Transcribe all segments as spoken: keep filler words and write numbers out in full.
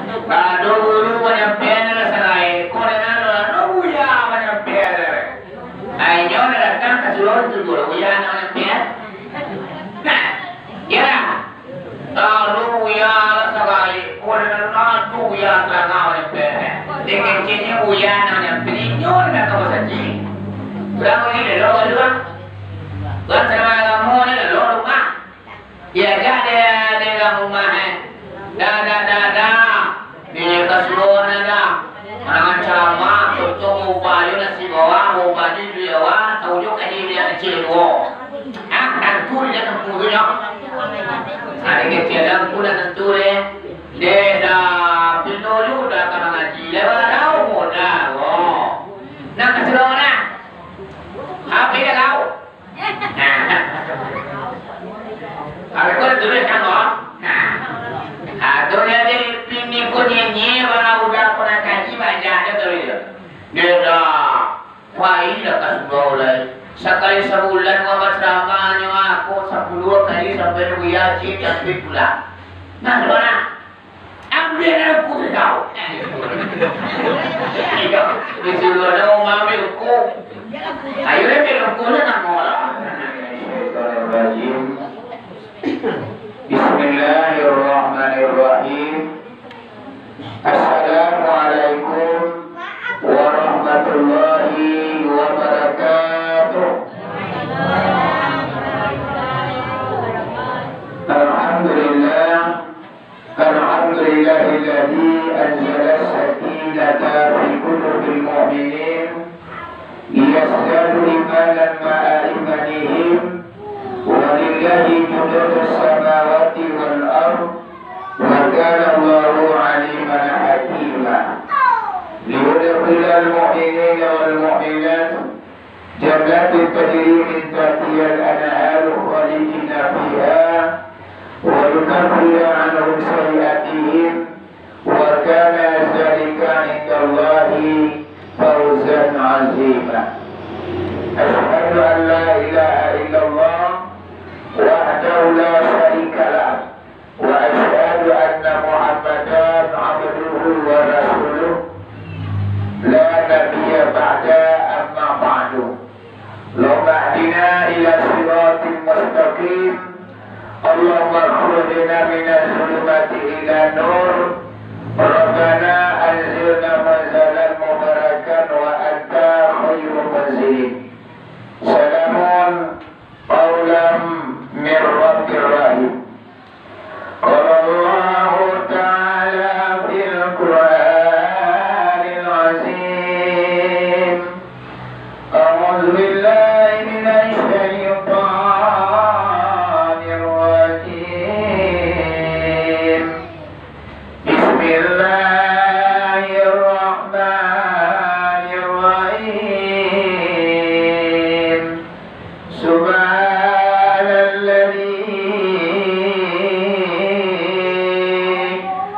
Ado guru manyampean lah sarai, ko nan ado, ado buya manyampean lah. Inyo lah datang ka surau tu, guru buya nan manyampean. Nah, yo lah. Ado buya lah sarai, ko nan ado buya tarangah manyampean. Dek keceknyo buya nan manyampean, inyo lah ka basakik. Urang ni lelo ka lua. Urang salamo-lamo ni lelo rumah. Diajak dek, dek urang rumah, eh. Dah, dah, dah, dah. Di kasuruan dah. Manangan caramah, tutup bau baju nasi bawah, bau baju di bawah, tahu jo kaji dia kecil duo. Ah, tantu dia tempuh tu nyo. Ada kecil dah, aku dah tentu deh. Deh dah, pintu lu dah ka mangaji. Lewat dah, umur dah, oh. Nak kasuruan dah. Apa dia kau? Nah. Kalau kau dah tulis kan, kau? Nah. Ah, tu jadi pini ko nyenye, barang udah pernah kaji, banyak dah tulis. Dia dah, pai dah ka surau lai. Sakali sabulan, wah, bacaramah nyo, ah, ko sapuluah kali sampai nunggu yakin, sampai pulang. Nah, tu nah. Ambiak anak buku tu kau. Iyo, disuruah dah umah ambil buku. Ayo, ambil buku lah, nak mau lah. Bismillahirrahmanirrahim. Assalamualaikum warahmatullahi wabarakatuh. Alhamdulillah. Alhamdulillahilladzi anzala sakinata fi qulubil mu'minin, liyazdadu imanan ma'a imanihim, walillahi junudus samawati wal ard, wa kana Allahu aliman hakima. Liyudkhilal mu'minina wal mu'minat jannatin tajri min tahtihal anharu khalidina fiha, wa yukaffira anhum sayyi'atihim, wa kana dzalika 'indallahi fawzan 'azima. Asyhadu an la ilaha illallah wahdahu la syarika lah. Wa asyhadu anna Muhammadan abduhu wa rasuluh, la nabiyya ba'da, amma ba'du. Allahumma hdina ila siratil mustaqim. Allahumma akhrijna minaz zulumati ilan nur. Rabbana anzilna munzalan mubarakan wa anta khairul munzilin. Salamun qaulan mir rabbir rahim. قال الله تعالى في القرآن العظيم، أعوذ بالله من الشيطان الرجيم. بسم الله الرحمن الرحيم. سبحان الذي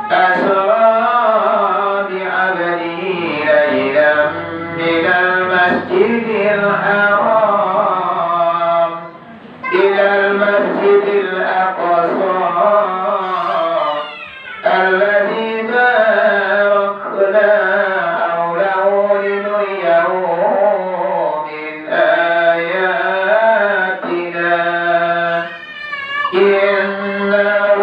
أسرى بعبده ليلا من المسجد الحرام إلى المسجد الأقصى الذي باركنا حوله لنريه من آياتنا إنه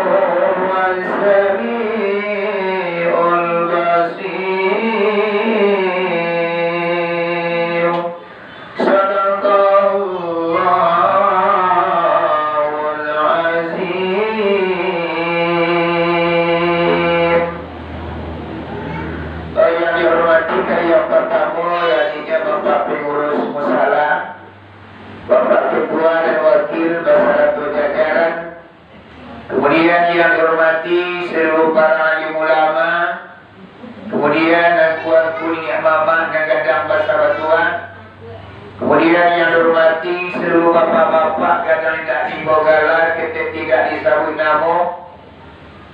هو السميع البصير. Sadaqallahul Azim. Yang dihormati, kali yang pertama, yaitu Bapak Pengurus Musala, Bapak Ketua dan Wakil beserta jajaran, kemudian yang dihormati seluruh para alim ulama, kemudian angku-angku niniak mamak nan gadang basa batuah, kemudian yang dihormati seluruh bapak-bapak gadang indak diimbau gala, ketek indak disabuik namo,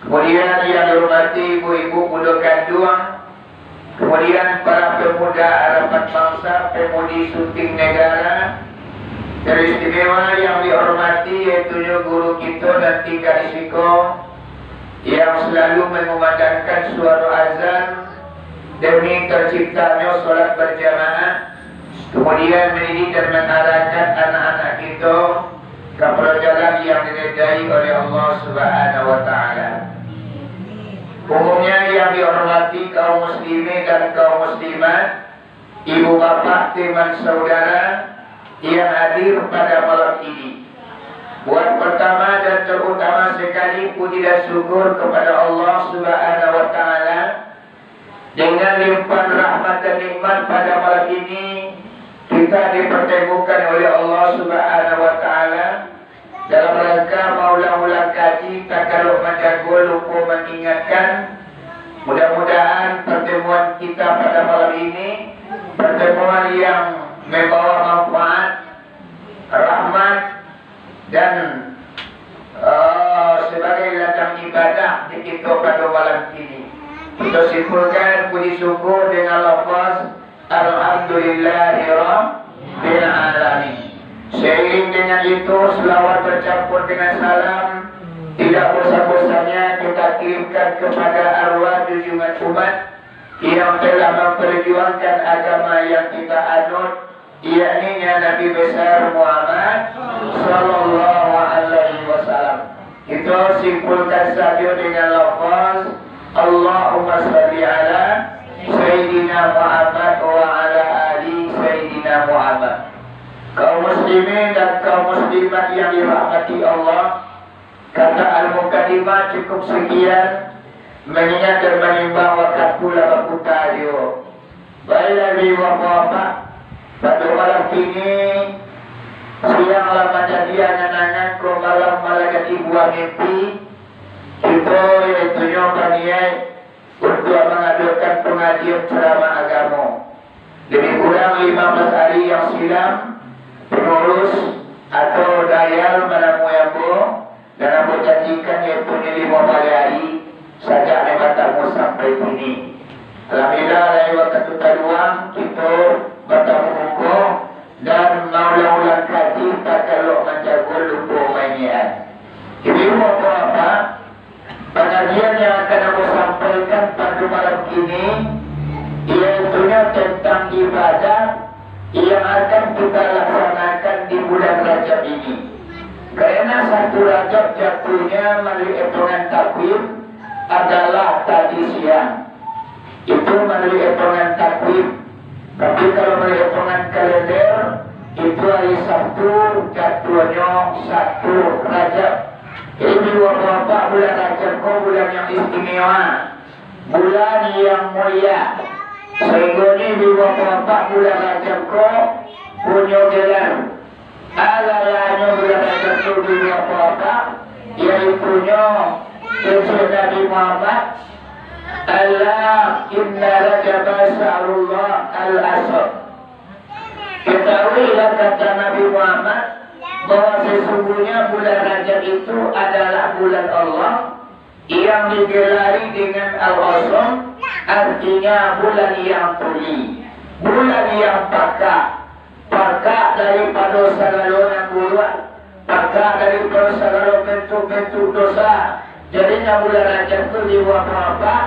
kemudian yang dihormati ibu-ibu mudo kanduang, kemudian para pemuda harapan bangsa, pemudi Suting Negara, teristimewa yang dihormati yaitunyo guru kito nan tingga di siko, yang selalu mengumandangkan suara azan demi terciptanya salat berjamaah, kemudian mendidik dan mengarahkan anak-anak kita kepada jalan yang diridai oleh Allah Subhanahu wa Ta'ala. Umumnya yang dihormati kaum muslimin dan kaum muslimat, ibu bapak, teman saudara yang hadir pada malam ini. Buat pertama dan terutama sekali, puji dan syukur kepada Allah Subhanahu wa Ta'ala. Dengan limpahan rahmat dan nikmat, pada malam ini kita dipertemukan oleh Allah Subhanahu wa Ta'ala dalam rangka maulang-ulang kaji, takalok manjago, lupo mangingatkan. Mudah-mudahan pertemuan kita pada malam ini pertemuan yang membawa manfaat, rahmat, dan, eh, sebagai ladang ibadah di kita pada malam ini. Kita simpulkan puji syukur dengan lafaz Alhamdulillahirabbil alamin. Seiring dengan itu, selawat bercampur dengan salam tidak bosan-bosannya kita kirimkan kepada arwah junjungan umat yang telah memperjuangkan agama yang kita anut, yakni Nabi Besar Muhammad sallallahu alaihi wasallam. Kita simpulkan saja dengan lafaz, Allahumma salli ala Sayyidina Muhammad wa ala ali Sayyidina Muhammad. Kaum muslimin dan kaum muslimat yang dirahmati Allah, kata al-mukaddimah cukup sekian, mengingat dan menimbang wakatu lah bakuta juo. Baiklah, ibu bapak, pada malam kini, siang lah manjadi angan-angan, ko malam malagati buah mimpi, kito, yaitunyo baniaik untuak mangadokan pangajian ceramah agamo. Lebih kurang lima belas hari yang silam, pengurus atau dayal manamui ambo, dan ambo janjikan, yaitu limo baleh ari sajak lai batamu sampai kini. Alhamdulillah, lai wakatu taluang kito batamu muko dan maulang-ulang kaji, takalok manjago, lupo maingian. Jadi, bapak-bapak, pangajian yang akan ambo sampaikan pada malam kini, yaitunyo tentang ibadah yang akan kita laksanakan di bulan Rajab ini. Karena satu Rajab jatuhnya manuruik itungan takwim adalah tadi siang. Itu manuruik itungan takwim. Tapi kalau manuruik itungan kalender, itu hari Sabtu jatuhnyo satu Rajab. Jadi, bapak-bapak, bulan Rajab ko bulan yang istimewa, bulan yang mulia. Sahinggo ni, bapak-bapak, bulan Rajab ko punyo gelar. Alah-alahnyo bulan Rajab tu, bapak-bapak, yaitunyo kecek Nabi Muhammad, "Ala inna Rajaba syahrullah al-asam." Ketahuilah, kata Nabi Muhammad, bahwa sesungguhnya bulan Rajab itu adalah bulan Allah, yang digelari dengan Al-Asam, artinya bulan yang tuli, bulan yang pakak, pakak daripado sagalo nan buruak, pakak daripado sagalo bentuk-bentuk dosa. Jadinyo bulan Rajab tu, bapak-bapak,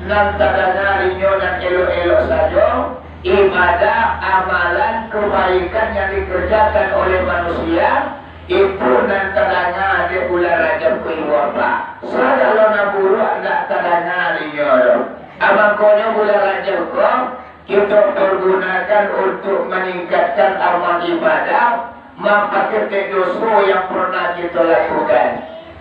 nan tadanga rinyo nan elok-elok sajo, ibadah, amalan, kebaikan yang dikerjakan oleh manusia, itu nan tadanga dek bulan Rajab ko, ibu bapak. Sagalo nan buruak ndak tadanga dinyo doh. Ah, mangkonyo bulan Rajab ko kito pergunakan untuk maningkatkan amal ibadah, mampaketek doso yang pernah kito lakukan.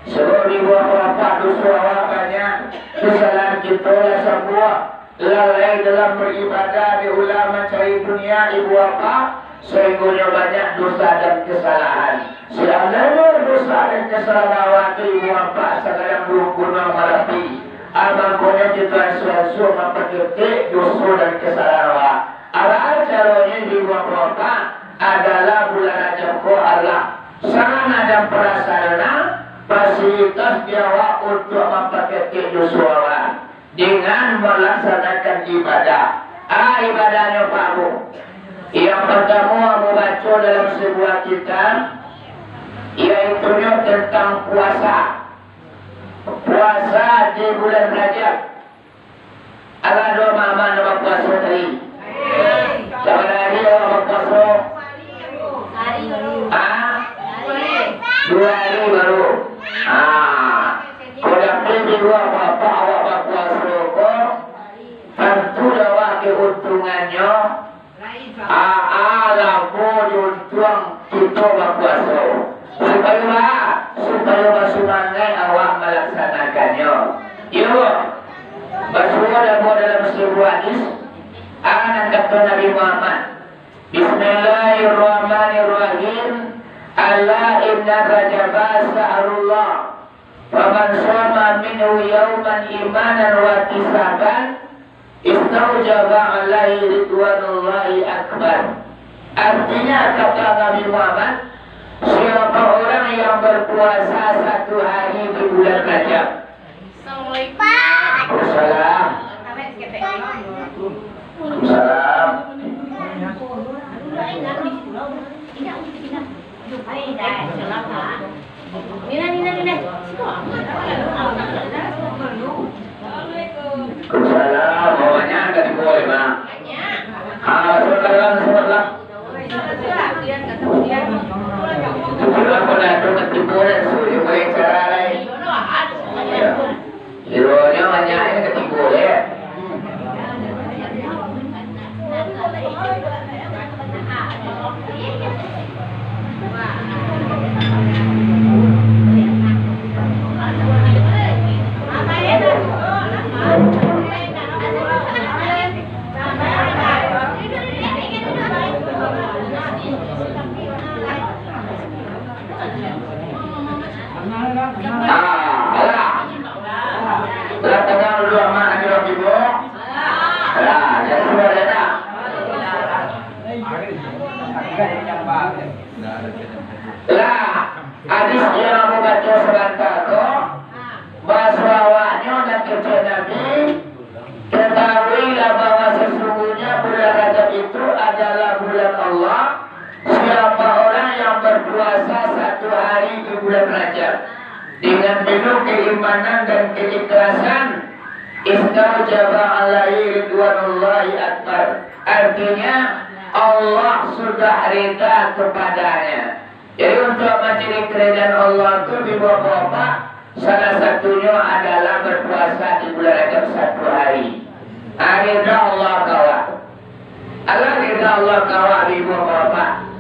Sebab, ibu bapak, doso awak banyak, kesalahan kito lah sambuah, lalai dalam beribadah, diulah mancari dunia, ibu bapak, sahinggonyo banyak dosa dan kesalahan. Seandainyo dosa dan kesalahan awak tu, ibu bapak, sakadang gunuang Marapi, ah, mangkonyo kito ansua-ansua mampaketek doso dan kesalahan awak. Alah caronyo, ibu bapak, adalah bulan Rajab ko alah sarana dan prasarana, fasilitas di awak untuak mampaketek doso awak dengan melaksanakan ibadah. Ah, ibadahnyo, Pak Bu. Yang pertama, ambo baco dalam sebuah kitab, yaitunyo tentang puasa. Puasa di bulan Rajab. Alah, duo malam nan bapuaso tadi. Sabarapo hari awak bapuaso? Ah? Duo hari baru. Ah. Kok dapek di duo apo-apo awak bapuaso ko, tantu dek awak keuntungannyo. Aa, lamo diuntuang kito bapuaso. Supayo ba-, supayo basumangaik awak malaksanakannyo. Iyo, basuo dek ambo dalam sabuah hadis, a, nan kato Nabi Muhammad, "Bismillahirrahmanirrahim. Ala inna Rajaba syahrullah. Faman shoma minhu yauman imanan wa ihtisaban, istaujaba alaihi ridwanullahi akbar." Artinya, kata Nabi Muhammad, siapa orang yang berpuasa satu hari di bulan Rajab. Assalamualaikum. Waalaikumsalam. Waalaikumsalam. Waalaikumsalam. Banyak ka tibo lai, Bang? Ah, masuk ka dalam, masuk ka dalam. Sudah pun ado ka tibo lai, sudah mulai acara lai. Ya. Kironyo banyak nan ka tibo lai. Ah, alah. Lah tanang dulu amak lagi urang tibo. Alah, jan suruah dah nak. Lah, hadis yang ambo baco sabanta ko, baso awaknyo nan kecek Nabi, ketahuilah bahwa sesungguhnya bulan Rajab itu adalah bulan Allah. Siapa orang yang berpuasa satu hari di bulan Rajab dengan penuh keimanan dan keikhlasan, istaujaba alaihi ridwanullahi akbar. Artinya, Allah sudah rida kepadanya. Jadi, untuk mancari keridaan Allah tu, Ibu Bapak, salah satunyo adalah berpuasa di bulan Rajab satu hari. Ah, rida Allah ka awak. Alah rida Allah ka awak, Ibu Bapak.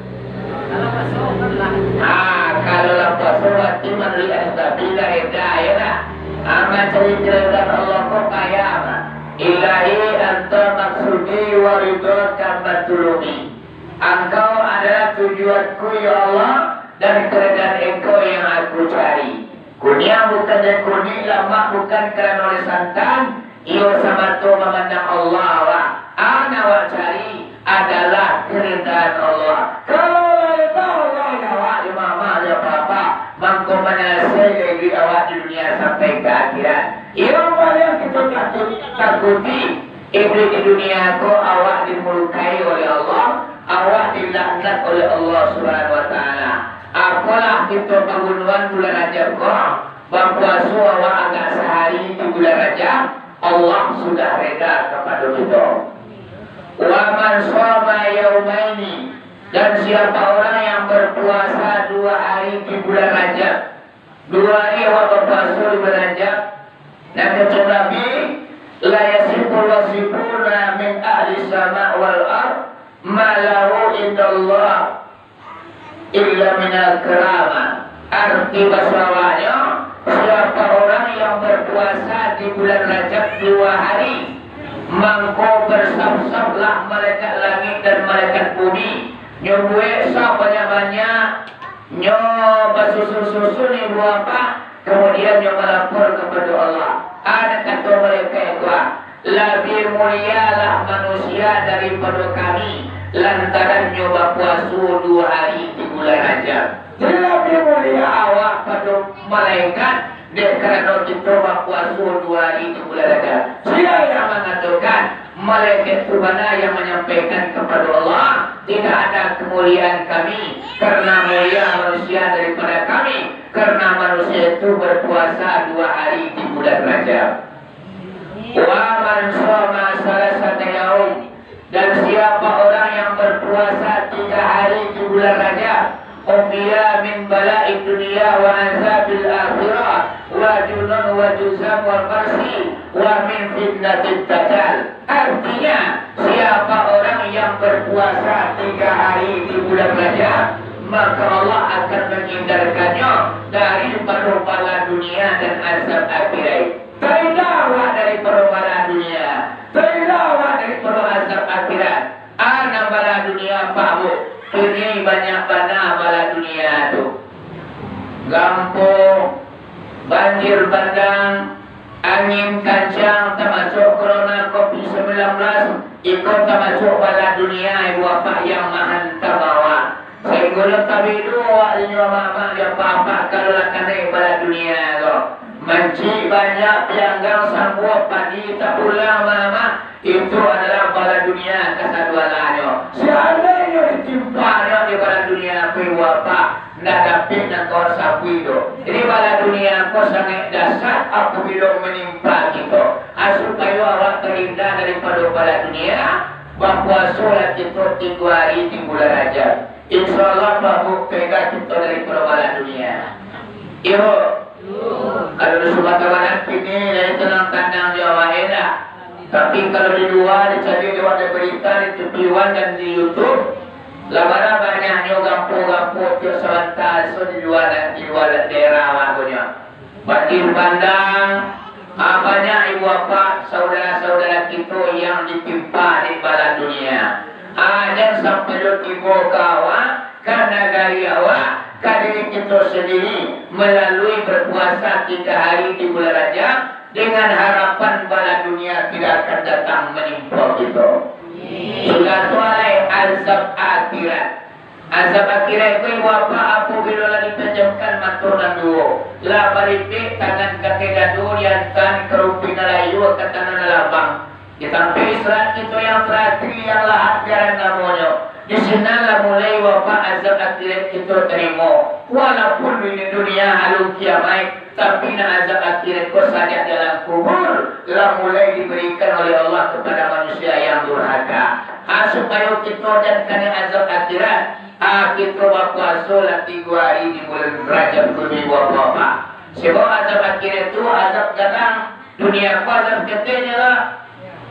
Ah, kalau lah puaso, berarti manuruik hadis Nabi lah rida, ya lah. Ah, mancari keridaan Allah ko payah, Mak. Ilahi anta maksudi wa ridhaka matlumi. Engkau adalah tujuanku, ya Allah, dan keridaan Engkau yang aku cari. Kuniang bukan dari kunik, lamak bukan karano dari santan, iyo samato mamandang Allah awak. A nan awak cari adalah keridaan Allah. Kalau lah rida Allah, ya awak, ya mama, ya papa, mangko manyalasai iduik awak di dunia sampai ka akhirat. Iyo paliang kito takut-, takuti. Iduik di dunia ko, awak dimurkai oleh Allah, awak dilaknat oleh Allah Subhanahu wa Ta'ala. Apolah kito pagunoan bulan Rajab ko, bapuaso awak agak sahari di bulan Rajab, Allah sudah rida kapado kito. Wa man shoma yaumaini, dan siapa orang yang berpuasa dua hari di bulan Rajab, dua hari awak bapuaso di bulan Rajab, nan kecek Nabi, "La yasiful wasifuna min ahli sama wal ard ma lahu indallah illa minal karamah." Arti baso awaknyo, siapa orang yang berpuasa di bulan Rajab dua hari, mangko bersaf-saflah malaikat langik dan malaikat bumi, nyo buek saf banyak-banyak, nyo basusun-susun ibu bapak, kemudian nyo malapor kapado Allah. Ado kato malaikat ko, "Labiah mulialah manusia daripado kami, lantaran nyo bapuaso duo hari di bulan Rajab." Jadi, labiah mulia awak pado malaikat, dek karano kito bapuaso duo hari di bulan Rajab. Sia yang mangatokan, malaikat tu bana yang manyampaikan kapado Allah, "Tidak ada kemuliaan kami karena mulia manusia daripada kami, Karena manusia itu berpuasa dua hari di bulan Rajab. Wa man shoma salasata yaum, dan siapa orang yang berpuasa tiga hari di bulan Rajab, ufiya min bala'i dunia wa azabil akhirah, wa junun wa juzam wa marsi, wa min fitnatid dajjal. Artinya, siapa orang yang berpuasa tiga hari di bulan Rajab, maka Allah akan menghindarkannya dari bala dunia dan azab akhirat. Tahinda awak dari bala dunia, tahinda awak dari azab akhirat. Ah, nan bala dunia, Pak Bu, kini banyak bana bala dunia tu. Gampo, banjir bandang, angin kancang, tamasuak corona covid sembilan belas, iko tamasuak bala dunia, ibu bapak yang mahantam awak. Sainggo lo tabidu awak inyo amak-amak di apa-apa, kalau lah kanai bala dunia ko. Mancik banyak pianggang, sambuah padi tapulang amak-amak, itu adalah bala dunia kasadualanyo. Seandainyo ditimpanyo di bala dunia ko, ibu bapak, ndak dapek nan kawan sapui tu. Jadi bala dunia ko sangaik dahsyat apabilo manimpa kito. Ah, supayo awak tahinda daripado bala dunia, bapuasolah kito tigo ari di bulan Rajab. Insya Allah, Pak Bu, tahinda kito daripado bala dunia. Iyo. Kalau di Sumatera Barat kini, dari tenang-tenang di awak enak. Tapi kalau di lua, dicari lewat dari berita, di T V One dan di YouTube, lah bara banyaknyo gampo-gampo tiok sabanta, so di lua, di lua daerah awak tu nyo. Banjir bandang, ah, banyak ibu bapak, saudara-saudara kito yang ditimpa dek bala dunia. Ah, jan sampai lo tibo ka awak, ka nagari awak, ka diri kito sendiri, melalui berpuasa tiga hari di bulan Rajab, dengan harapan bala dunia tidak akan datang manimpa kito. Sudah tu alai azab akhirat. Azab akhirat ko, ibu bapak, apabilo lah dipejamkan mato nan duo, lah balipek tangan ka ateh dado, diantaan ka rumpuik nan layua, ka tanah nan lapang. Di tampek istirahat kito yang tarakhir, yang lahat jalan namonyo, di sinan lah mulai, ibu bapak, azab akhirat kito tarimo. Walaupun di dunia alun kiamaik, tapi nan azab akhirat ko sajak dalam kubur lah mulai diberikan oleh Allah kepada manusia yang durhaka. Ha, supayo kito jan kanai azab akhirat, ha, kito bapuaso lah tigo ari di bulan Rajab ko, ibu bapak. Sebab azab akhirat tu azab gadang, dunia ko azab ketek je lah.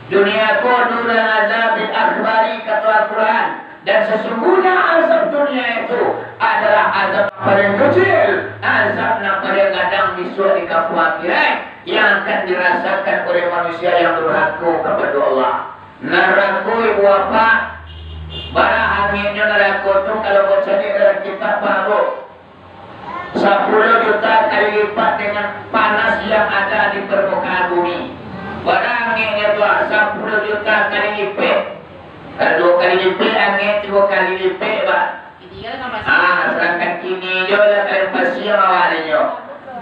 Dunia ko dunal azabil akbari, kato Al-Quran. Dan sesungguhnya azab dunia itu adalah azab paling kecil, azab nan paling gadang bisuak di kampuang akhirat, yang akan dirasakan oleh manusia yang durhaka kapado Allah. Narako, ibu bapak, bara angeknyo narako tu, kalau bacaliak dalam kitab, Pak Bu, sapuluh juta kali lipat dengan panas yang ada di permukaan bumi. Bara angeknyo tu, ah, sapuluh juta kali lipat. Kalau duo kali lipat angek, tigo kali lipat, Pak. Ah, sedangkan kini jo lah kalian pasiang awak nyo.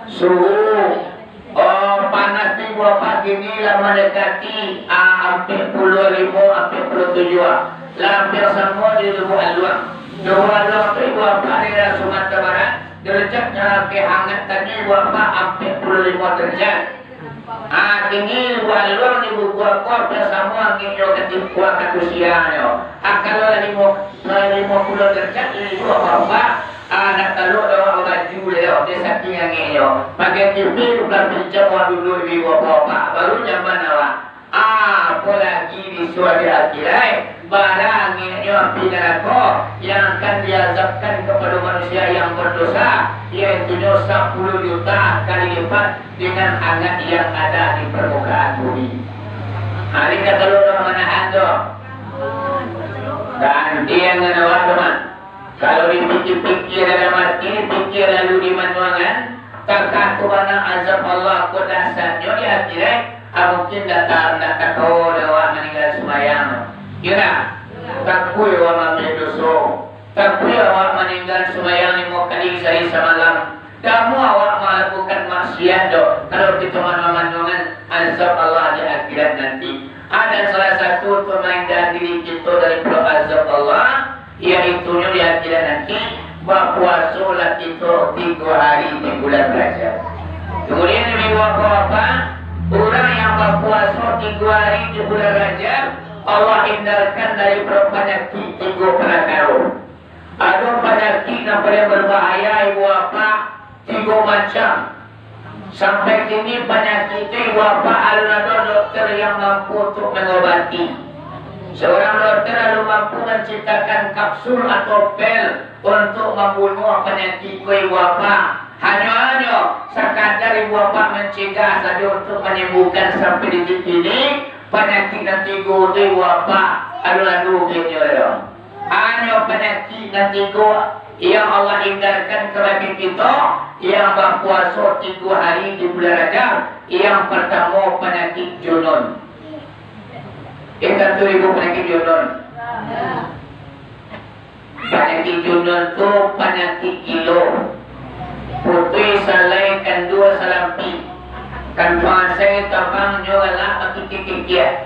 Suhu, oh, panas ti, ibu bapak, kini lah mandekati, ah, ampek puluah limo, ampek puluah tujuah, ah. Lah ampek samo di Lubuk Aluang. Lubuk Aluang tu, ibu bapak, daerah Sumatera Barat, derajatnyo ampek hangat tadi, ibu bapak, ampek puluah limo derajat. Ah, kini Lubuk Aluang di Bukua ko ampek samo angeknyo ka timpo ka kusiangnyo. Ah, kalau lah limo, lah limo puluah derajat, ibu bapak, ah, nak talok dek awak babaju dek, dek saking angeknyo. Pakai T V duo baleh jam awak duduak, ibu bapak, baru nyaman awak. Ah, apolagi di suari akhirat, bara angeknyo api narako yang akan diazabkan kapado manusia yang berdosa, yaitunyo sapuluh juta kali lipat dengan hangat yang ada di permukaan bumi. Hari kata lu dah manahan tu. Dan dia ngana awak tu, Mak. Kalau dipikia-pikia dalam ati, dipikia lalu dimanuangan, takah tu bana azab Allah ko dahsyatnyo di akhirat, ah, mungkin datang, ndak takao dek awak maningga sumbayang. Iyo ndak? Takuik awak maambiak doso, takuik awak maningga sumbayang limo kali sahari samalam. Damo awak malakukan maksiat do, kalau kito manuang-manuangan azab Allah di akhirat nanti. Ah, dan salah satu untuak mahinda diri kito daripado azab Allah, yaitunyo di akhirat nanti, Bapuaso lah kito tigo hari di bulan Rajab. Kemudian, ibu bapak-bapak, urang yang bapuaso tigo hari di bulan Rajab, Allah hindarkan dari panyakik tigo parakaro. Ado panyakik nan paling berbahaya, ibu bapak, tigo macam. Sampai kini panyakik tu, ibu bapak, alun ado dokter yang mampu untuk mengobati. Seorang dokter alun mampu menciptakan kapsul atau pil untuk mambunuah panyakik ko, ibu bapak. Hanyo-hanyo sakadar ibu bapak mencegah sajo untuk manyembuhkan sampai detik kini, panyakik nan tigo tu, ibu bapak, alun ado ubaiknyo doh. Hanyo panyakik nan tigo yang Allah hindarkan kabake kito, yang bapuaso tigo hari di bulan Rajab. Yang partamo, panyakik junun. Indak tu, ibu, panyakik junun? Panyakik junun tu panyakik gilo. Putuih salai, kandua salampik. Kantuang asai tabang, nyo galak bakikia-kikia.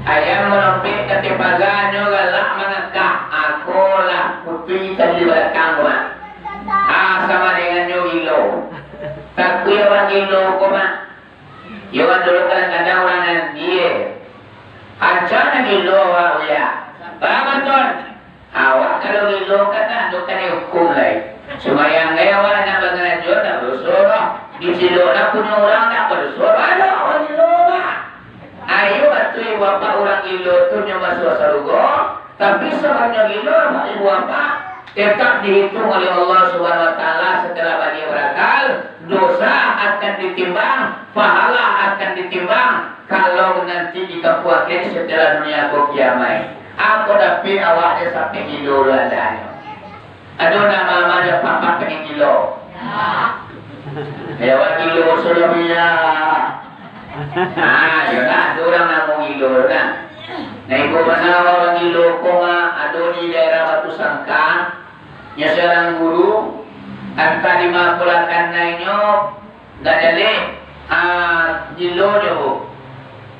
Ayam malompek ka ateh paga, nyo galak mangakah. Ako lah putuih tadi di balakang ko, Mak. Ah, samo dengan nyo gilo. Takuik awak gilo ko, Mak. Yo, kan dulu kadang-kadang urang nan die. Ancak nan gilo awak, Buya. Baa, Tuan? Awak kalau gilo kan, anu kan dihukum lai. Sumbayang gai awak, nak bangarajo, nak badoso doh. Dicidok nak punyo urang, nak badoso doh. Aduh, awak gilo, Pak. Ayo, atuih bapak, urang gilo tu nyo masuak sarugo, tapi sabananyo gilo, Pak, ibu bapak, tetap dihitung oleh Allah Subhanahu wa Taala setelah baliak barakal, dosa akan ditimbang, pahala akan ditimbang, kalau nanti di kampuang akhirat setelah dunia ko kiamaik. Apo dapek awak dek sampai gilo lah adanyo. Ado nama-nama dek papa panyakik gilo. Ya, awak gilo sudah punya. Ah, yo lah, ado urang namo gilo tu lah. Nah, ibu bana urang gilo ko mah ado di daerah Batu Sangka. Nyo seorang guru, antah di ma pulakannyo, ndak jaleh, ah, gilonyo, Bu.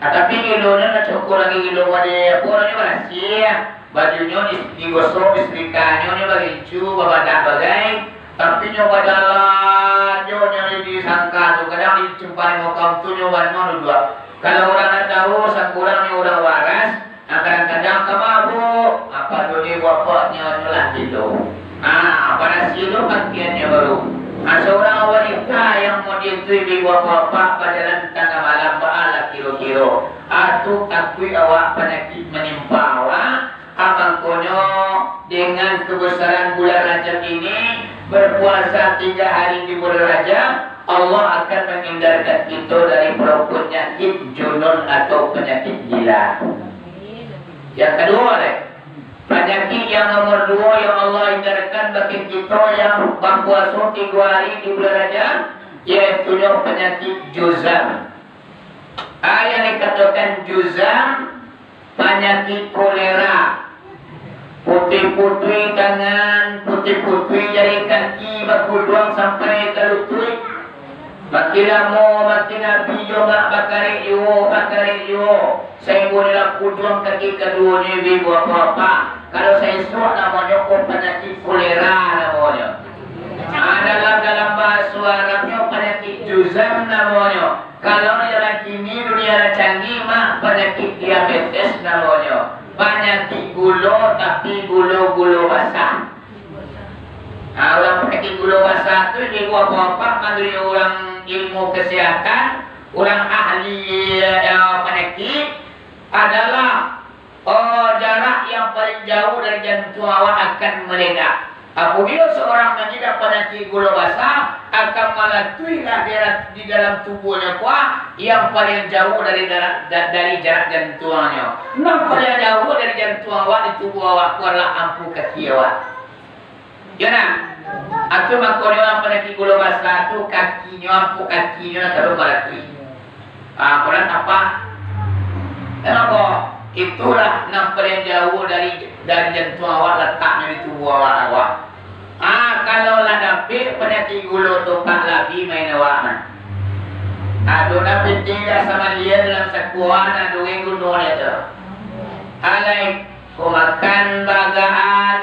Ah, tapi gilonyo nak cukup lagi gilo pado apo nyo, barasiah. Bajunyo di-, digosok, disetrikanyo, nyo barincu, babadak bagai. Tapi nyo bajalan jo nyo di, di Sangka tu, kadang di simpang limo kaum tu nyo bana duduak. Kalau urang nak tahu, sakurang nyo urang waras, nah, kadang-kadang ka mabuk, apo tu di bapaknyo nyo lah gilo. Ah, barasiah lo pakaiannyo baru. Ah, seorang wanita yang model tu, ibu bapak, bajalan tangah malam, baa lah kiro-kiro. Ah, tu takuik awak panyakik manimpa awak. Ah, mangkonyo, dengan kebesaran bulan Rajab ini, berpuasa tiga hari di bulan Rajab, Allah akan menghindarkan kito dari panyakik junun atau panyakik gila. Yang kaduo, deh, panyakik yang nomor duo yang Allah hindarkan bagi kito yang bapuaso tigo hari di bulan Rajab, yaitunyo panyakik juzam. Ah, yang dikatokan juzam, panyakik kolera. Putuih-putuih tangan, putuih-putuih jari kaki, bakuduang sampai ka lutuik. Makin lamo, makin abih jo, Mak, bakarek juo, bakarek juo. Sainggo nyo lah kuduang kaki kaduonyo, ibu bapak-bapak. Kalau saisuak namonyo ko panyakik kolera namonyo. Ah, dalam, dalam bahaso Arabnyo panyakik juzam namonyo. Kalau di zaman kini, dunia lah canggih, Mak, panyakik diabetes namonyo. Panyakik gulo, tapi gulo-gulo basah. Nah, urang panyakik gulo basah tu, ibu bapak-bapak, manuruik urang ilmu kesehatan, urang ahli, eh, panyakik, adalah, oh, jarak yang paling jauh dari jantuang awak akan meledak. Apabila seorang mengidap panyakik gulo basah, akan malatuihlah daerah di dalam tubuhnyo ko yang paling jauh dari daerah, da-, dari jarak jantuangnyo. Nan paling jauh dari jantuang awak di tubuh awak ko adalah ampu kaki awak. Yo nah, atu mangkonyo lah panyakik gulo basah tu, kakinyo, ampu kakinyo lah taruih malatuih. Ah, kurang apa? Kenapa? Itulah nan paling jauh dari, dari jantuang awak, lataknyo di tubuh awak, awak. Ah, kalau lah dapek panyakik gulo tu, Pak, labi main awak, nah. Ado nah pitih dah samalian dalam sakuan, ado gai guno dia tu. Alai, ko makan bagaan,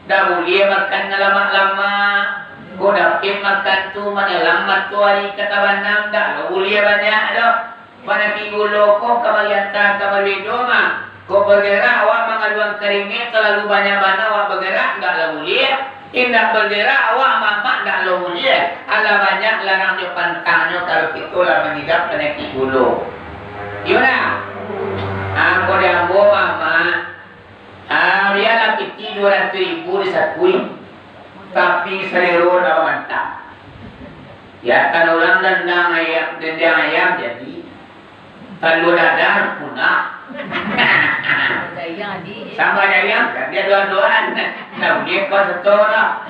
Ndak buliah makan nan lamak-lamak. Kok dapek makan tu manjelang matoari ka tabanam, ndak lo buliah banyak doh. Panyakik gulo ko ka malianta ka babedo mah. Kok bagerak awak mangaluan karingek, talalu banyak bana awak bagerak, ndak lo buliah. Indak bagerak awak mamak, ndak lo buliah. Alah banyak larang jo pantangnyo kalau kito lah mangidap panyakik gulo. Iyo ndak? Ah, kok di ambo mamak, ah, bialah pitih duo ratuih ribu disakui, tapi salero lah mantap. Ya, kan urang dandang ayam, dandang ayam jadi, talua dadar punah. Jayang, Adi. Sama jayang, kan dia dua-duaan. Nah, dia kau setor lah.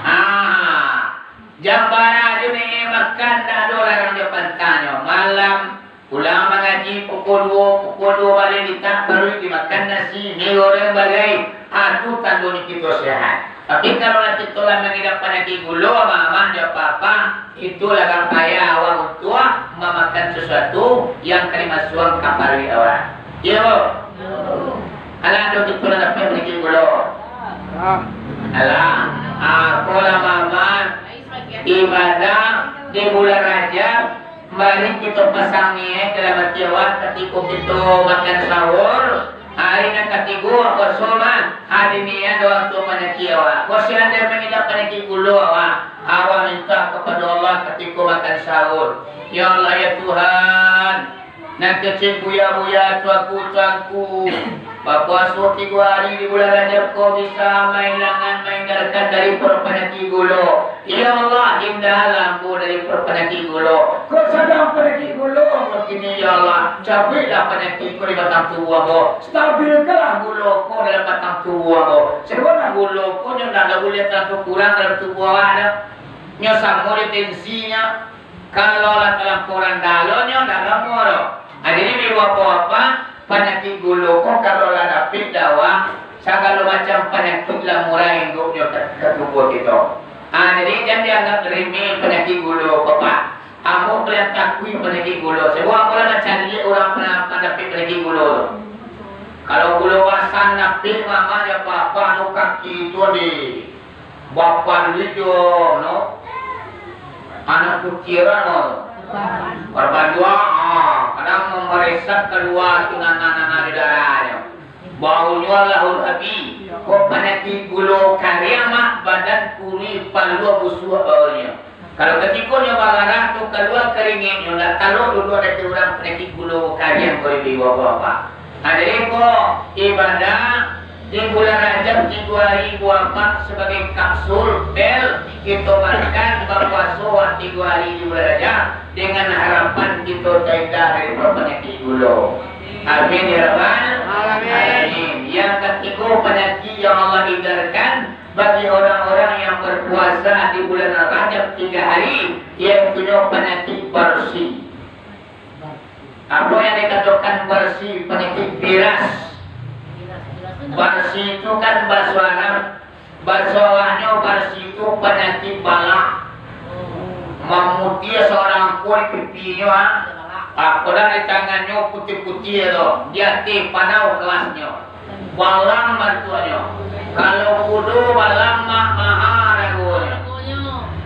Ah, jam bara tu ni makan, dak ado larang jo pantangnyo. Malam, pulang mangaji pukul duo, pukul duo baliak litak, baru dimakan nasi, mi goreng bagai. Ah, tu tandonyo kito sehat. Tapi kalau lah kito lah mangidap panyakik gulo, mamak jo apak-apak, itu lah ka payah awak untuak mamakan sasuatu yang ka dimasuakan ka paruik awak. Iyo, Bu? Alah, ado kito lah dapek panyakik gulo. Alah, apo lah mamak ibadah di bulan Rajab, mari kito pasang niaik dalam ati awak katiko kito makan sahur, hari nan katigo puaso mah, hari niaik doa untuak panyakik awak. Kok sinan mangidap panyakik gulo awak, awak mintak kapado Allah katiko makan sahur, "Ya Allah, ya Tuhan, nan kecek buya-buya, tuanku-tuanku, bapuaso tigo hari di bulan Rajab ko bisa mailangan, mahindarkan dari panyakik gulo. Ya Allah, hindar ambo dari panyakik gulo. Kok sadang panyakik gulo ko kini, ya Allah, cabuiklah panyakik ko di batang tubuah ambo. Stabilkanlah gulo ko dalam batang tubuah ambo. Sabananyo gulo ko nyo ndak buliah talampau kurang dalam tubuah awak doh. Nyo samo jo tensinyo. Kalau lah talampau randah lo nyo, ndak lamo doh." Ah, jadi, ibu bapak-bapak, panyakik gulo ko kalau lah dapek dawa, sagalo macam panyakik lah murai induaknyo ka, ka tubuah kito. Ah, jadi, jan dianggap remeh panyakik gulo ko, Pak. Ambo paliang takui panyakik gulo. Sabab ambo lah mancaliak urang pernah dapek panyakik gulo tu. Kalau gulo basah dapek, mamak jo apak-apak, anu kaki tu di bapaluik jo, no, anak kutiran, no. Barbaduak, ah, kadang mamaresak kalua tu nan, nan, nan, nan di darahnyo. Baunyo lahun abi, kok panyakik gulo kariang mah, badan kuruih, paluah busuak baunyo. Kalau katiko nyo bagarah tu kalua karingeknyo, ndak talok duduak dek urang panyakik gulo kariang ko, ibu bapak. Nah, jadi ko ibadah di bulan Rajab tigo hari buah apak sabagai kapsul, pil, kito makan bapuaso tigo hari di bulan Rajab, dengan harapan kito tahinda dari panyakik gulo. Amin ya rabbal alamin. Yang katigo panyakik yang Allah hindarkan bagi orang-orang yang berpuasa di bulan Rajab tiga hari, yaitunyo panyakik barsi. Apo yang dikatokan barsi? Panyakik biras. Barsi itu kan baso Arab, baso awaknyo barsi itu panyakik balak. Mamutiah saurang ko di pipinyo, ah. Apo lah di tangannyo putiah-putiah tu, di ateh panau kelasnyo. Balang bantuaknyo. Kalau kudo balang mah maha aragonyo.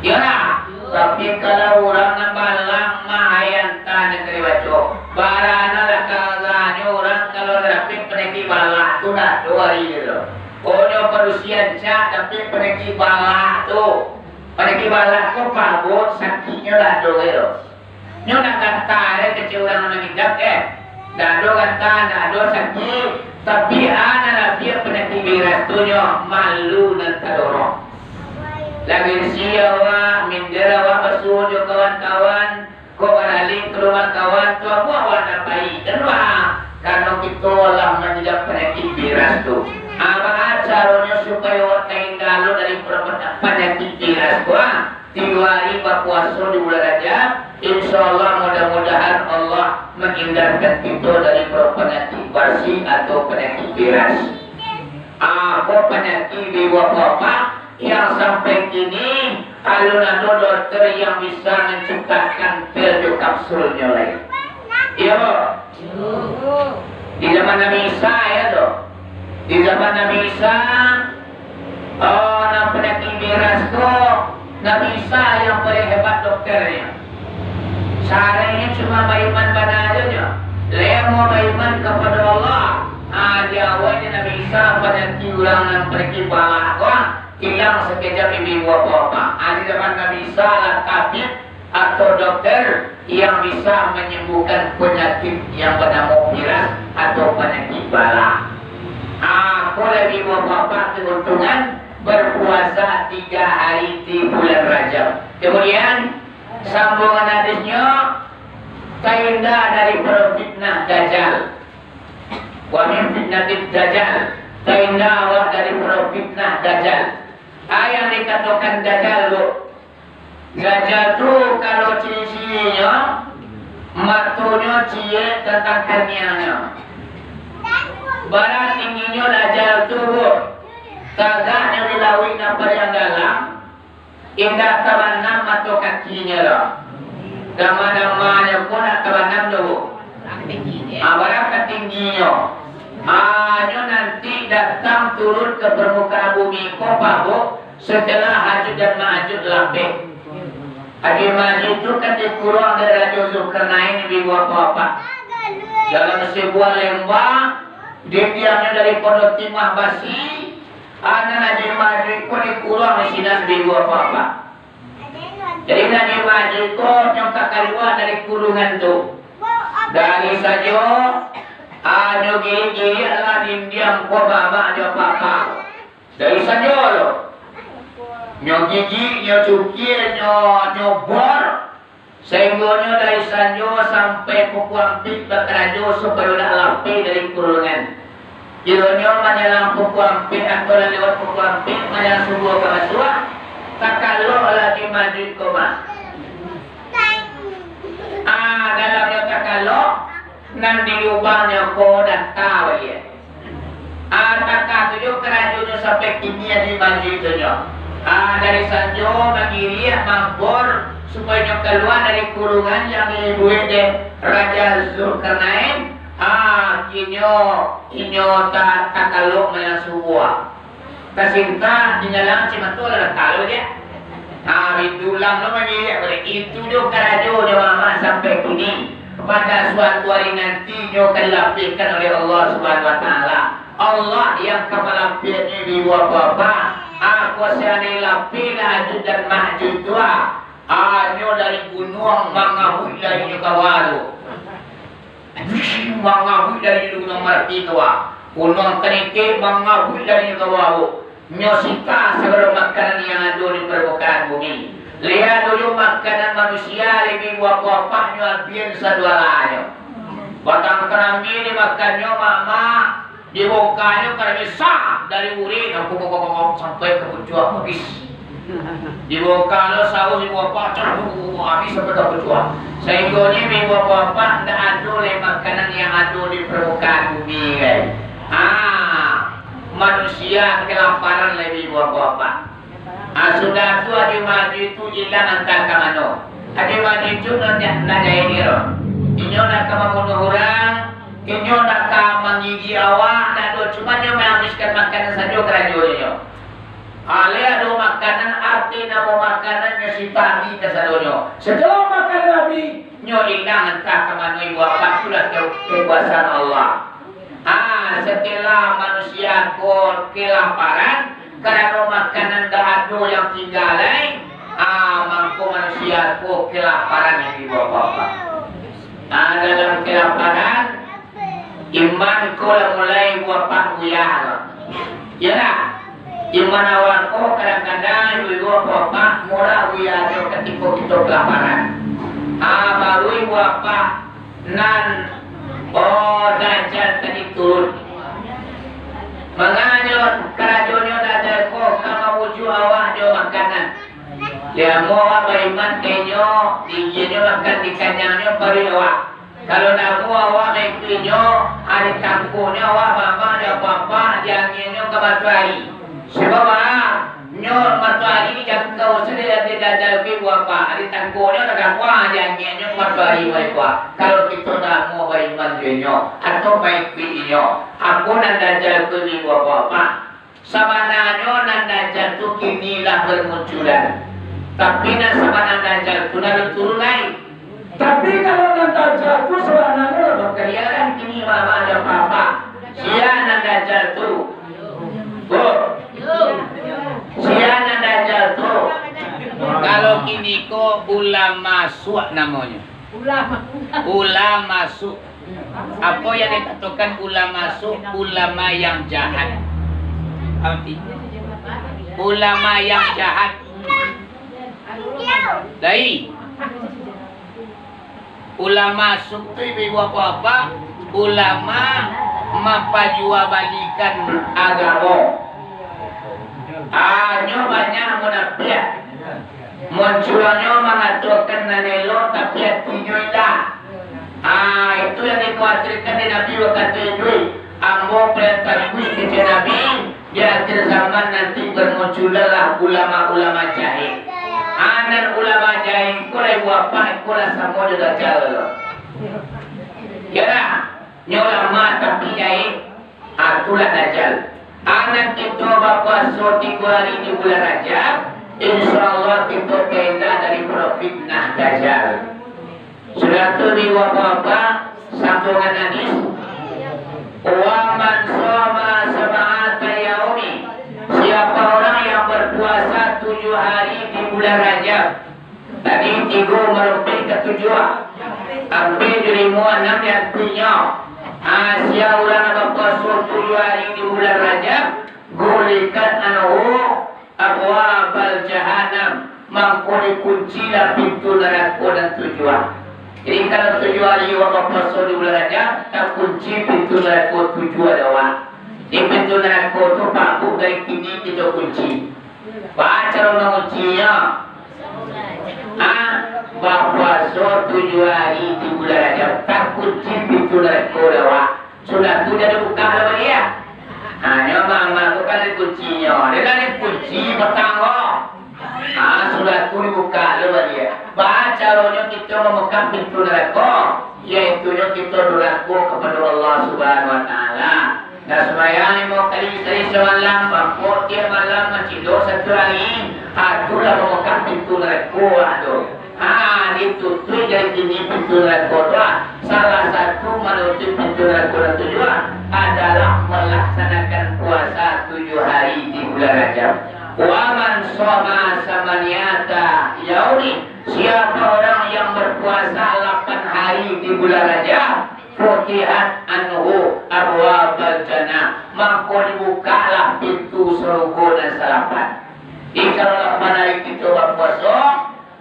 Iyo lah. Tapi kalau urang nan balang mah, ayah antah nan ka dibaco. Baranalah karasanyo urang kalau dapek panyakik balang tu dah duo hari tu. Onyo padusi rancak dapek panyakik balang tu. Panyakik balang tu pabot sakiknyo lah ado tu. Nyo nak gata dek kecek urang nan mangidap, eh. Ndak ado gata, ndak ado sakik, tapi a nan labiah panyakik biras tu nyo malu nan tadorong. Lah gengsi awak, minder awak basuo jo kawan-kawan, kok baralih ka rumah kawan tu, amuah awak ndak pai, kan wah, karano kito lah mangidap panyakik biras tu. A baa caronyo supayo awak tahinda lo dari panyakik biras tu, ah? Tigo hari bapuaso di bulan Rajab, insya Allah, mudah-mudahan Allah manghindarkan kito dari panyakik barsi atau panyakik biras. Apo panyakik di bapak-bapak yang sampai kini alun ado dokter yang bisa manciptakan pil jo kapsulnyo lai? Iyo. Di zaman Nabi Isa, ya toh? Di zaman Nabi Isa, Oh, nan panyakik biras ko, Nabi Isa yang paling hebat dokternya. Sarangnyo cuma baiman bana ajo nyo. Lemo baiman kapado Allah. Ah, di awalnyo Nabi Isa panyakik urang nan panyakik balak ko, ilang sakejap ibu-ibu apak-apak. Ah, di zaman Nabi Isa lah tabib atau dokter yang bisa menyembuhkan penyakit yang bernama virus atau penyakit bala. Aku lebih bapak keuntungan berpuasa tiga hari di bulan Rajab. Kemudian, sambungan hadisnya, terindah daripada fitnah Dajjal. Wa min fitnatid Dajjal, terindah awak daripada fitnah Dajjal. Ah, yang dikatakan Dajjal tu, Dajjal tu kalau ciri-cirinyo, matonyo ciek tantang kaniangnyo. Bara tingginyo Dajjal tu, Bu? Tagaknyo di lauik nan paliang dalam, indak tabanam mato kakinyo doh. Dama-damanyo pun indak tabanam doh, Bu. Ah, bara katingginyo. Ah, nyo nanti datang turun ka parmukaan bumi ko, Pak, Bu. Setelah Hajuj dan Majuj lapeh, Hajuj Majuj tu kan dikuruang dek Rajo Zulkarnain di gua apa-apa. Dalam sebuah lembah, didiamnyo daripado timah basi, anak Hajuj Majuj ko dikuruang di sinan di gua apa-apa. Jadi Hajuj Majuj ko nyo ka kalua dari kurungan tu. Dari sajo, ah, nyo giriak-giriak lah dindiang ko mamak jo papa. Dari sajo lo. Nyo gigik, nyo cukik, nyo, nyo bor. Sainggonyo dari sajo sampai pukua ampek bakarajo supayo ndak lapeh dari kurungan. Bilonyo manyalang pukua ampek atau lah lewat pukua ampek, manyalang subuah ka masuak, takalok lah di Majuj ko mah. Ah, dalamnyo takalok, nan di lubangnyo ko data baliak. Ah, taka tu jo karajonyo sampai kini ado maju tu nyo. Ah, dari sanjo mangiriak, mambor, supayo nyo kalua dari kurungan yang dibuek dek Raja Zulkarnain. Ah, kinyo inyo ta-, takalok manyalang subuah. Tasintak, dinyalang cimato lah datang lo je. Ha, bintulang lo mangiriak baliak. Itu jo karajo jo mamak sampai kini. Pada suatu hari nanti nyo ka dilapehkan oleh Allah Subhanahu Wa Taala. Allah yang ka malapehannyo ibu-ibu apak-apak. Aku sianai lapeh lah Hajuj dan Majuj tu, ah. Ah, nyo dari gunuang mangabuik dari nyo kawa tu. Bisi mangabuik dari Gunuang Marapi kawa. Gunuang Kanikek mangabuik dari nyo kawa, Bu. Nyo sita sagalo makanan yang ado di parmukaan bumi. Liek dulu makanan manusia, labiah buah-buahan nyo abian sadualanyo. Batang karambia dimakannyo mamak, dibongkanyo karambia sah dari urin, sampai ka pucuak habis. Dibongka lo sauah, dibongka pacah, habis sampai ka pucuak. Sainggonyo ibu apak-apak, ndak ado lai makanan yang ado di parmukaan bumi lai. Ah, manusia kelaparan lai ibu apak-apak. Ah, sudah tu Hajuj Majuj tu ilang antah ka mano. Hajuj Majuj tu nan, nan jahek iro. Inyo nak ka mambunuah urang, inyo nak ka manggigik awak, ndak ado, cuma nyo mahabiskan makanan sajo karajonyo. Alai ado makanan, arti namo makanan nyo sita abih kasadonyo. Setelah makanan abih, nyo ilang antah ka mano ibu apak, tu lah ke-, kekuasaan Allah. Ah, setelah manusia ko kelaparan, karano makanan dak ado yang tingga lai, ah, mangko manusia ko kelaparan yang ibu apak. Ah, dalam kelaparan, iman ko lah mulai buah pak buyah lo. Iyolah, iman awak ko kadang-kadang ibu-ibu bapak murah buyah jo katiko kito kelaparan. Ah, baru ibu bapak nan, oh, Dajjal tadi turun. Manganyo karajonyo Dajjal ko ka mamuju awak jo makanan. Lamo awak baiman ka inyo, digiahnyo makan, dikanyangnyo paruik awak. Kalau namo awak maikuik inyo, ah, ditangkoknyo awak mamak jo apak-apak, diangiannyo ka matoari. Sabab, ah, nyo matoari dijangkau sadek dek Dajjal ko ibu apak, ditangkoknyo tagakuang, diangiannyo ka matoari, ibu apak. Kalau kito namo baiman jo inyo, atau maikuik inyo, apo nan Dajjal ko ibu apak-apak? Sabananyo nan Dajjal tu kini lah bermunculan. Tapi nan sabana Dajjal tu nan turun lai. Tapi kalau nan Dajjal tu sabananyo lah bakaliaran kini, mama ada apa-apa. Sia nan Dajjal tu. Bu. Sia nan Dajjal tu. Kalau kini ko ulama suak namonyo. Ulama suak. Apo yang dikatokan ulama suak? Ulama yang jahat. Arti ulama yang jahat. Lai. Ulama suak tu ibu-ibu apa-apa, ulama mapajuabalikan agamo. Hanyo banyak munapiak. Muncuanyo mangatokan nan elok, tapi atinyo indak. Ah, itu yang dikhawatirkan dek Nabi wakatu iduik. Ambo paling takuik kecek Nabi, di akhir zaman nanti bermunculanlah ulama-ulama jahil. Ah, nan ulama jahil ko lai wafat, ko lah samo jo Dajjal. Ya dah, nyo ulama tapi jahil. Ah, itulah Dajjal. Anak kito bapuaso tigo hari di bulan Rajab, insya Allah kito taindak dari fitnah Dajjal. Sudah tu di bapak-bapak, sambungan hadis. Wa man shoma sab'ata yaumi, siapa orang yang berpuasa tujuh hari di bulan Rajab, tadi tigo marompeh ka tujuah, ampek jo limo anam di antinyo. Ah, sia urang nan bapuaso tujuah hari di bulan Rajab, ghuliqat anhu abwabal jahannam, mangko dikuncilah pintu narako nan tujuah. Jadi, kalau tujuah hari awak bapuaso di bulan Rajab, takunci pintu narako tujuah dek awak. Di pintu narako tu pabuek dari kini kito kunci. Baa caro manguncinyo? Ah, bapuaso tujuah hari di bulan Rajab, takunci pintu narako dek awak. Sudah tu jadi buka lo baliak. Hanyo mama tu kan dikuncinyo. Dia lah dikunci patang ko. Ah, sudah tu dibuka lo baliak. Baa caronyo kito mambuka pintu narako? Yaitunyo kito durako kapado Allah Subhanahu Wa Taala. Nah, sumbayang limo kali sahari samalam, bapuaso tiok malam, macidok satu hari, ha, tu lah mambuka pintu narako, ha, tu. Ha, ditutuik dari kini pintu narako tu, ha. Salah satu manutuik pintu narako nan tujuah adalah melaksanakan puasa tujuh hari di bulan Rajab. Wa man shoma samaniata yaumi, siapa orang yang berpuasa lapan hari di bulan Rajab, futihat anhu abwabal jannah, mangko dibukalah pintu sarugo nan salapan. Jadi, kalau lapan hari kito bapuaso,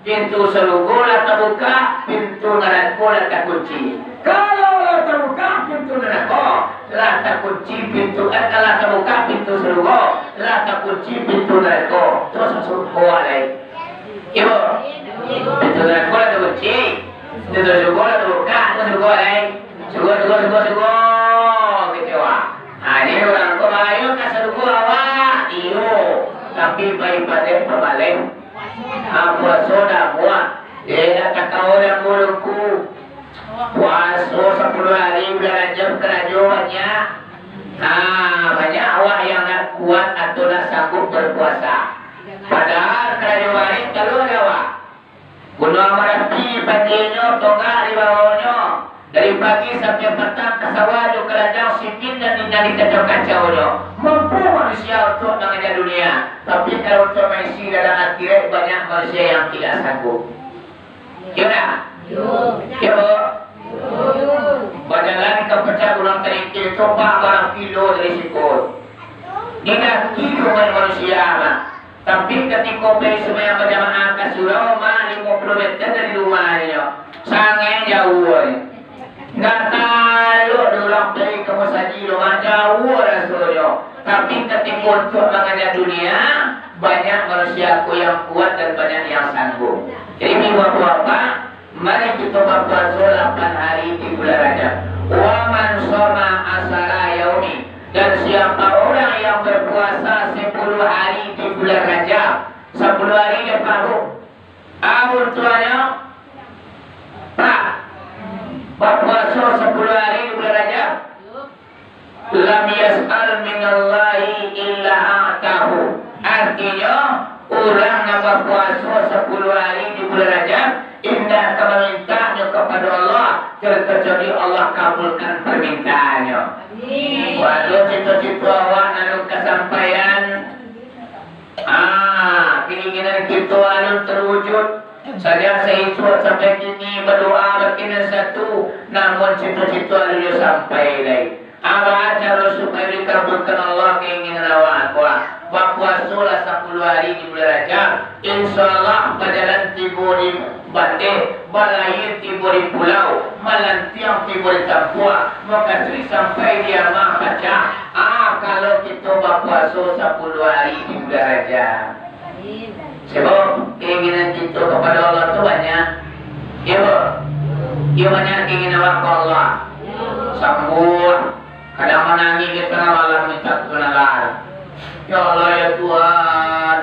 pintu sarugo lah tabuka, pintu narako lah takunci. Kalau lah tabuka pintu narako, lah takunci pintu, eh, kalau lah tabuka pintu sarugo, lah takunci pintu narako. Terus sarugo lai. Iyo. Pintu narako lah takunci. Pintu sarugo lah tabuka, terus sarugo lai. Sarugo, sarugo, sarugo, sarugo. Kecewa. Ha, jadi urang ko bahayo ka sarugo awak. Iyo. Tapi pai padek pabaleh. Ha, puaso dak buah. Dek dak takao dak mulutku. Puaso sapuluah hari bulan Rajab karajo banyak. Ha, banyak awak yang dak kuat atau dak sanggup berpuasa. Padahal karajo barek kaluar dek awak. Gunuang Marapi di patienyo, tonggak di bawonyo. Dari pagi sampai patang ka sawah jo ka ladang, simin nan di, nan dikacau-kacaunyo. Mampu manusia untuak mangaja dunia, tapi kalau untuak maisi dalam akhirat, banyak manusia yang tidak sanggup. Iyo ndak? Iyo. Iyo. Bajalan ka puncak Gunuang Taringkil tu, Pak, barang kilo dari siko. Didaki jo banyak manusia, Pak. Tapi katiko pai sumbayang bajamaah ka surau, mah limo puluah meter dari rumahnyo. Sangaik jauah. Ndak talok dek urang pai ka musajik tu, mah jauah rasonyo. Tapi katiko untuak mangaja dunia, banyak manusia ko yang kuat dan banyak yang sanggup. Jadi, ibu bapak, mari kito bapuaso lapan hari di bulan Rajab. Wa man shoma asyara yaumi, dan siapa orang yang berpuasa sepuluh hari di bulan Rajab, sepuluh hari dia paruh, ah, untuanyo, Pak, bapuaso sepuluh hari di bulan Rajab, lam yas'al minallahi illa Artinyo, urang nan bapuaso sapuluah ari di bulan Rajab, indak ka mamintanyo kapado Allah, terkecuali Allah kabulkan parmintaannyo. Amin. Walau cito-cito awak alun kasampaian, ah, keinginan kito alun terwujud, sajak saisuak sampai kini badoa bakeh nan satu, namun cito-cito alun jo sampai lai. Apo caro supayo dikabulkan Allah keinginan awak ko? Bapuasolah sapuluah ari di bulan Rajab. Insya Allah, bajalan tibo di bateh, balayia tibo di pulau, malantiang tibo di tampuak, mukasuik sampai di amah pacah. Ah, kalau kito bapuaso sapuluah ari di bulan Rajab. Sabab keinginan kito kapado Allah tu banyak. Iyo, iyo banyak keinginan awak ka Allah. Sambuah, kadang manangih di tangah malam minta ka Tuhan Allah. Ya Allah, ya Tuhan,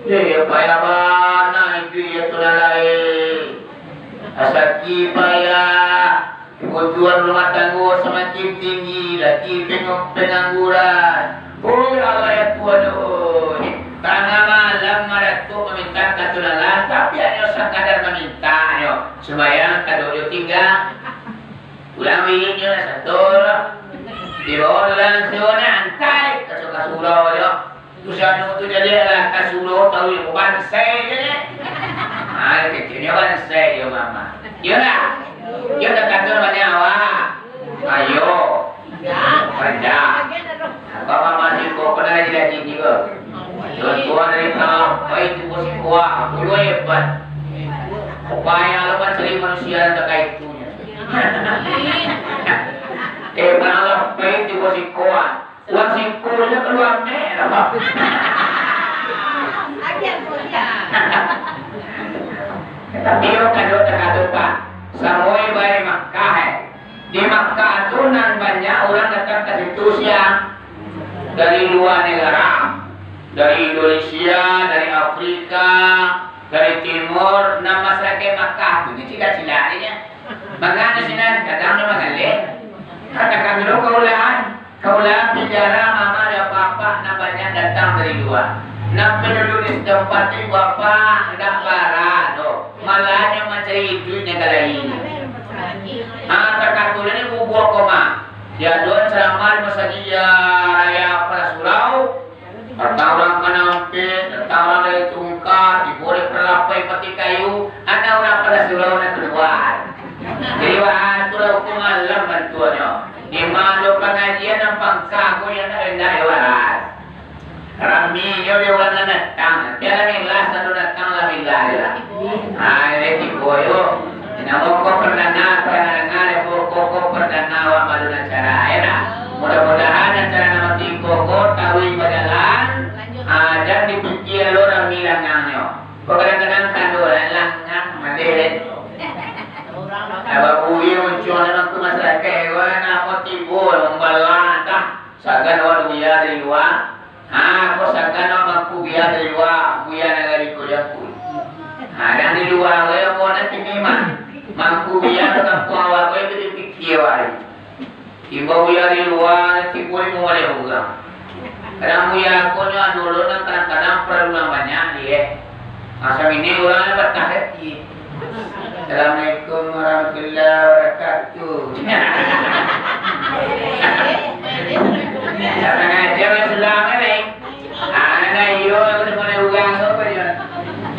deh, payah bana iduik ya Tuhan Allah, eh. Asaki payah. Kebutuhan rumah tanggo samakin tinggi, laki peng-, pengangguran. Oi Allah ya Tuhan, oi. Tangah malam maratok maminta ka Tuhan Allah, tapi hanyo sakadar maminta nyo. Sumbayang kaduo jo tingga. Pulang wiridnyo lah sato lah. Dibawa dalam sio ni antai ka surau jo. Tu si anu tu jadi lah kasuruh tahu ilmu banse je ni. Ha, kecilnyo banse je mama. Iyo lah. Iyo tak kata banyak awak. Ayo. Rendah. Apa mama siko pernah jadi haji juga? Tuan-tuan dari Pelapai tu bos siko, aku juga hebat. Upaya lo mencari manusia yang terkait itunya. Eh, Pelapai tu bos siko. Uang singko je kalua mek lah. Tapi yo kado takado, Pak. Samo ibarat Makkah, eh. Di Makkah tu nan banyak urang datang ka situ sia. Dari lua nagara. Dari Indonesia, dari Afrika, dari Timur. Nan masyarakat Makkah tu ni cilak-cilak je nyo. Mangana sinan kadang nyo mangaleh. Katakan dulu kaulaan. Kaula pinjara mama jo papa nan banyak datang dari lua. Nan panduduak di setempat tu ibu bapa indak bara doh. Malahan nyo mancari iduik nan ka lain. Ah, takatulah ni bubuak ko mah. Diadoan ceramah di masajik raya Palasurau. Datang urang Kanampik, datang urang dari Tungka, tibo di Palapai Pati Kayu, anak urang Palasurau nan kalua. Jadi, wah, tu lah hukum alam bantuaknyo. Di ma ado pangajian nan pangka ko, indak, indak, yo waras. Raminyo dek urang nan datang. Tapi alhamdulillah, sado datang, alhamdulillah, yo lah. Ah, ini tibo, yo. Namo ko perdana, pernah danga, ko, ko, ko perdana awak malu acara, yo lah. Mudah-mudahan acara nan tibo ko taruih bajalan, ah, jan dipikia lo rami langangnyo. Ko kadang-kadang kado langang, madeh, deh. Abah bui muncul dalam tu masyarakat, wah, namo tibo, membalan, tah. Sagan awak buya dari lua. Ha, ko sagan awak mangku buya dari lua, buya nagari ko jaku. Ha, nan di lua, weh, awak nak kini mah. Mangku buya tu kampuang awak, weh, tu dipikia awak ni. Tibo buya di lua, tibo di rumah dia urang. Kadang buya ko nyo ado lo nan kadang-kadang paralu urang banyak, deh. Masa ini urang ni patah hati. Assalamualaikum warahmatullahi wabarakatuh. Sangaja urang Sulang kan, eh? Ah, nah, iyo, urang tu, iyo.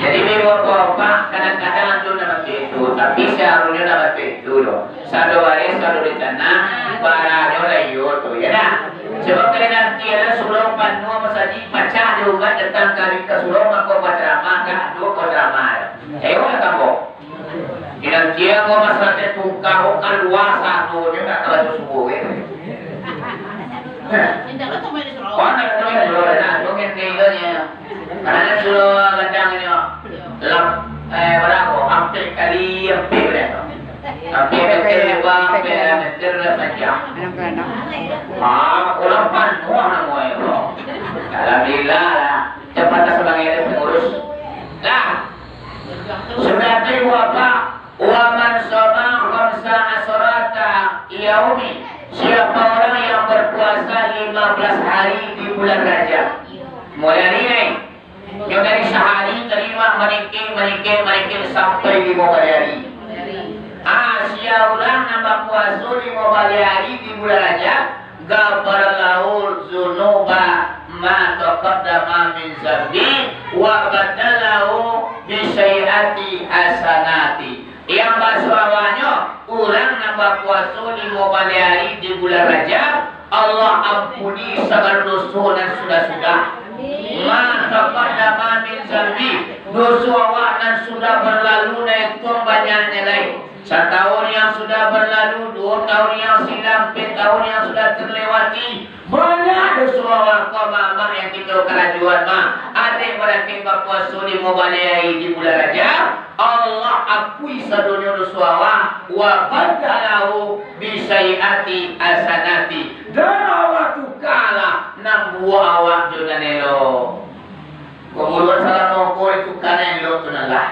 Jadi, bapak-bapak, kadang-kadang tu nak bantu itu, tapi seharusnya nak bantu itu, doh. Sado bareh, sado di tanah, baranyo lah iyo tu, ya dah. Sebab kalian nanti ada surau panuah masajik, pacah di umat datang ka, ka surau, mako bacaramah, ka ado bacaramah. Ayo lah kampung. Di nanti ko masyarakat Tungka ko kalua sado, nyo nak ka basuo-suo, eh. Kau nak ka basuo, nah, tu kan tinggalnya. Karano surau gadang nyo, lap-, eh, bara ko? Ampek kali ampek bara ko? Ampek meter lebar, ampek meter panjang. Ah, urang panuah namonyo, bro. Alhamdulillah lah. Cepat sebagai pengurus. Lah. Sudah tu ibu bapak, wa man shoma khamsa asyrata yaumi. Siapa orang yang berpuasa lima belas hari di bulan Rajab. Mulai hari ini, Nyo dari sahari tarimo manikeh, manikeh, manikeh sampai limo baleh ari. Ah, sia urang nan bapuaso limo baleh ari di bulan Rajab, ghafarallahu dzunuba ma taqaddama min dzanbi wa baddalahu bi sayyiati hasanati. Yang basuawahnyo, urang nan bapuaso limo baleh ari di bulan Rajab, Allah ampuni sagalo doso nan sudah-sudah. Ma taqaddama min dzanbi, doso awak nan sudah berlalu nan ituang banyaknyo lai. Satahun yang sudah berlalu, duo tahun yang silam, ampek tahun yang sudah terlewati, banyak doso awak ko, mamak, yang kito karajoan mah. Adek barakaik bapuaso limo baleh ari di bulan Rajab, Allah akui sadonyo doso awak, wa baddalahu bi sayyiati hasanati, dan Allah tukalah nan buruak awak jo nan elok. Kok buruak salamo ko dituka nan elok tu nan lah.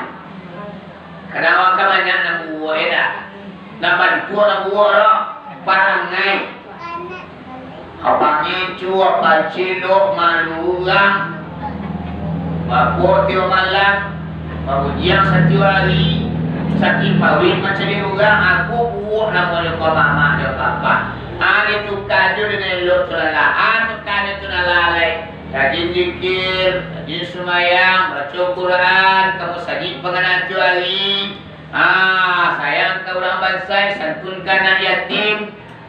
Kadang awak kan banyak nan buruak, yo ndak? Nan bantuak nan buruak tu, parangai. Apo ngeco, apo cilok, malu urang. Mabok tiok malam, babujiang satiok ari, sakik paruik mancaliak urang, a ko buruak namonyo ko mamak jo bapak. A, dituka jo nan elok tu nan lah, a, tuka jo tu nan lah lai. Rajin zikir, rajin sumbayang, baco Quran, ka musajik pangana tiok ari. A, sayang ka urang bansaik, santunkan anak yatim.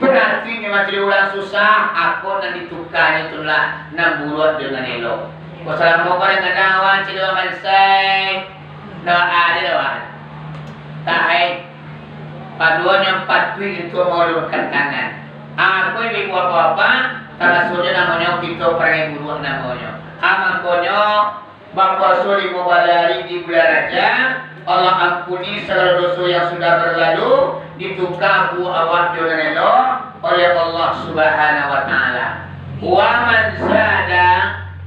Paratinyo mancaliak urang susah, a ko nan ditukanyo tu lah, nan buruak jo nan elok. Ko salamo ko kadang-kadang awak mancaliak urang bansaik, doa ajo doa. Tahai, paduonyo patuik untuak mangulurkan tangan. A ko ibu-ibu bapak-bapak, tarasonyo namonyo kito parangai buruak namonyo. A, makonyo, bapuaso limo baleh ari di bulan Rajab, Allah ampuni sagalo doso yang sudah berlalu, dituka buruak awak jo nan elok oleh Allah Subhanahu wa Ta'ala. Wa man zada,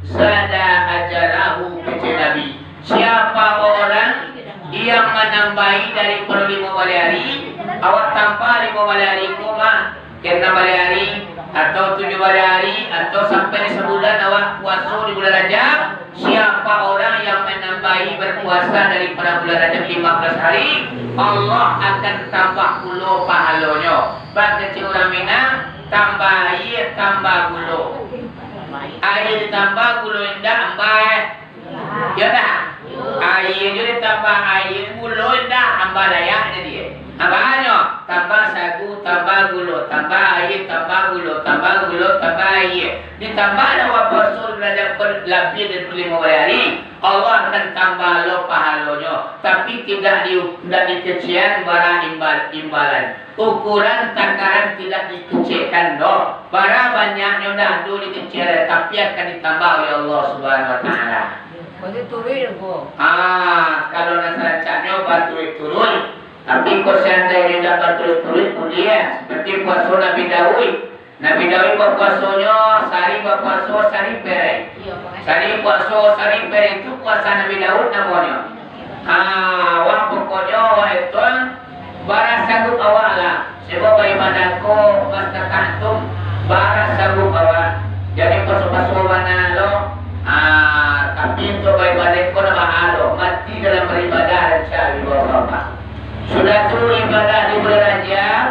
zada ajrahu, kecek Nabi. Siapa orang yang manambahi daripado limo baleh ari, awak tambah limo baleh ari ko mah, Ka anam baleh ari, atau tujuah baleh ari, atau sampai sabulan awak puaso di bulan Rajab, siapa orang yang manambahi berpuasa daripada bulan Rajab lima belas hari, Allah akan tambah pulo pahalonyo. Bak kecek urang Minang, tambah aia, tambah gulo. Aia ditambah, gulo indak, ambah. Iyo dak? Aia jo ditambah aia, gulo indak, ambah dayak jadi. Aponyo? Tambah sagu, tambah gulo, tambah aia, tambah gulo, tambah gulo, tambah aia. Ditambah dek awak puaso di bulan Rajab ko labiah dari limo baleh ari, Allah akan tambah lo pahalonyo, tapi tidak di, tidak dikecekan bara imbal-, imbalan. Ukuran takaran tidak dikecekkan doh. Bara banyaknyo dak ado dikecek, tapi akan ditambah oleh Allah Subhanahu wa Ta'ala. Baturuik-turuik ko. Ah, kalau nan sarancaknyo baturuik-turuik. Tapi ko seandainyo indak baturuik-turuik, buliah. Seperti puaso Nabi Daud. Nabi Daud bapuasonyo, sahari bapuaso, sahari perek. Sahari puaso, sahari perek, itu puasa Nabi Daud namonyo. Ah, wah, pokoknyo, wah, itu, bara sanggup awak lah. Sebab baibadah ko mastata'tum, bara sanggup awak. Jan dipaso-paso bana lo. Ah, tapi untuak baibadah ko ndak baa lo, mati dalam baibadah, rancak ibu bapak. Sudah tu ibadah di bulan Rajab,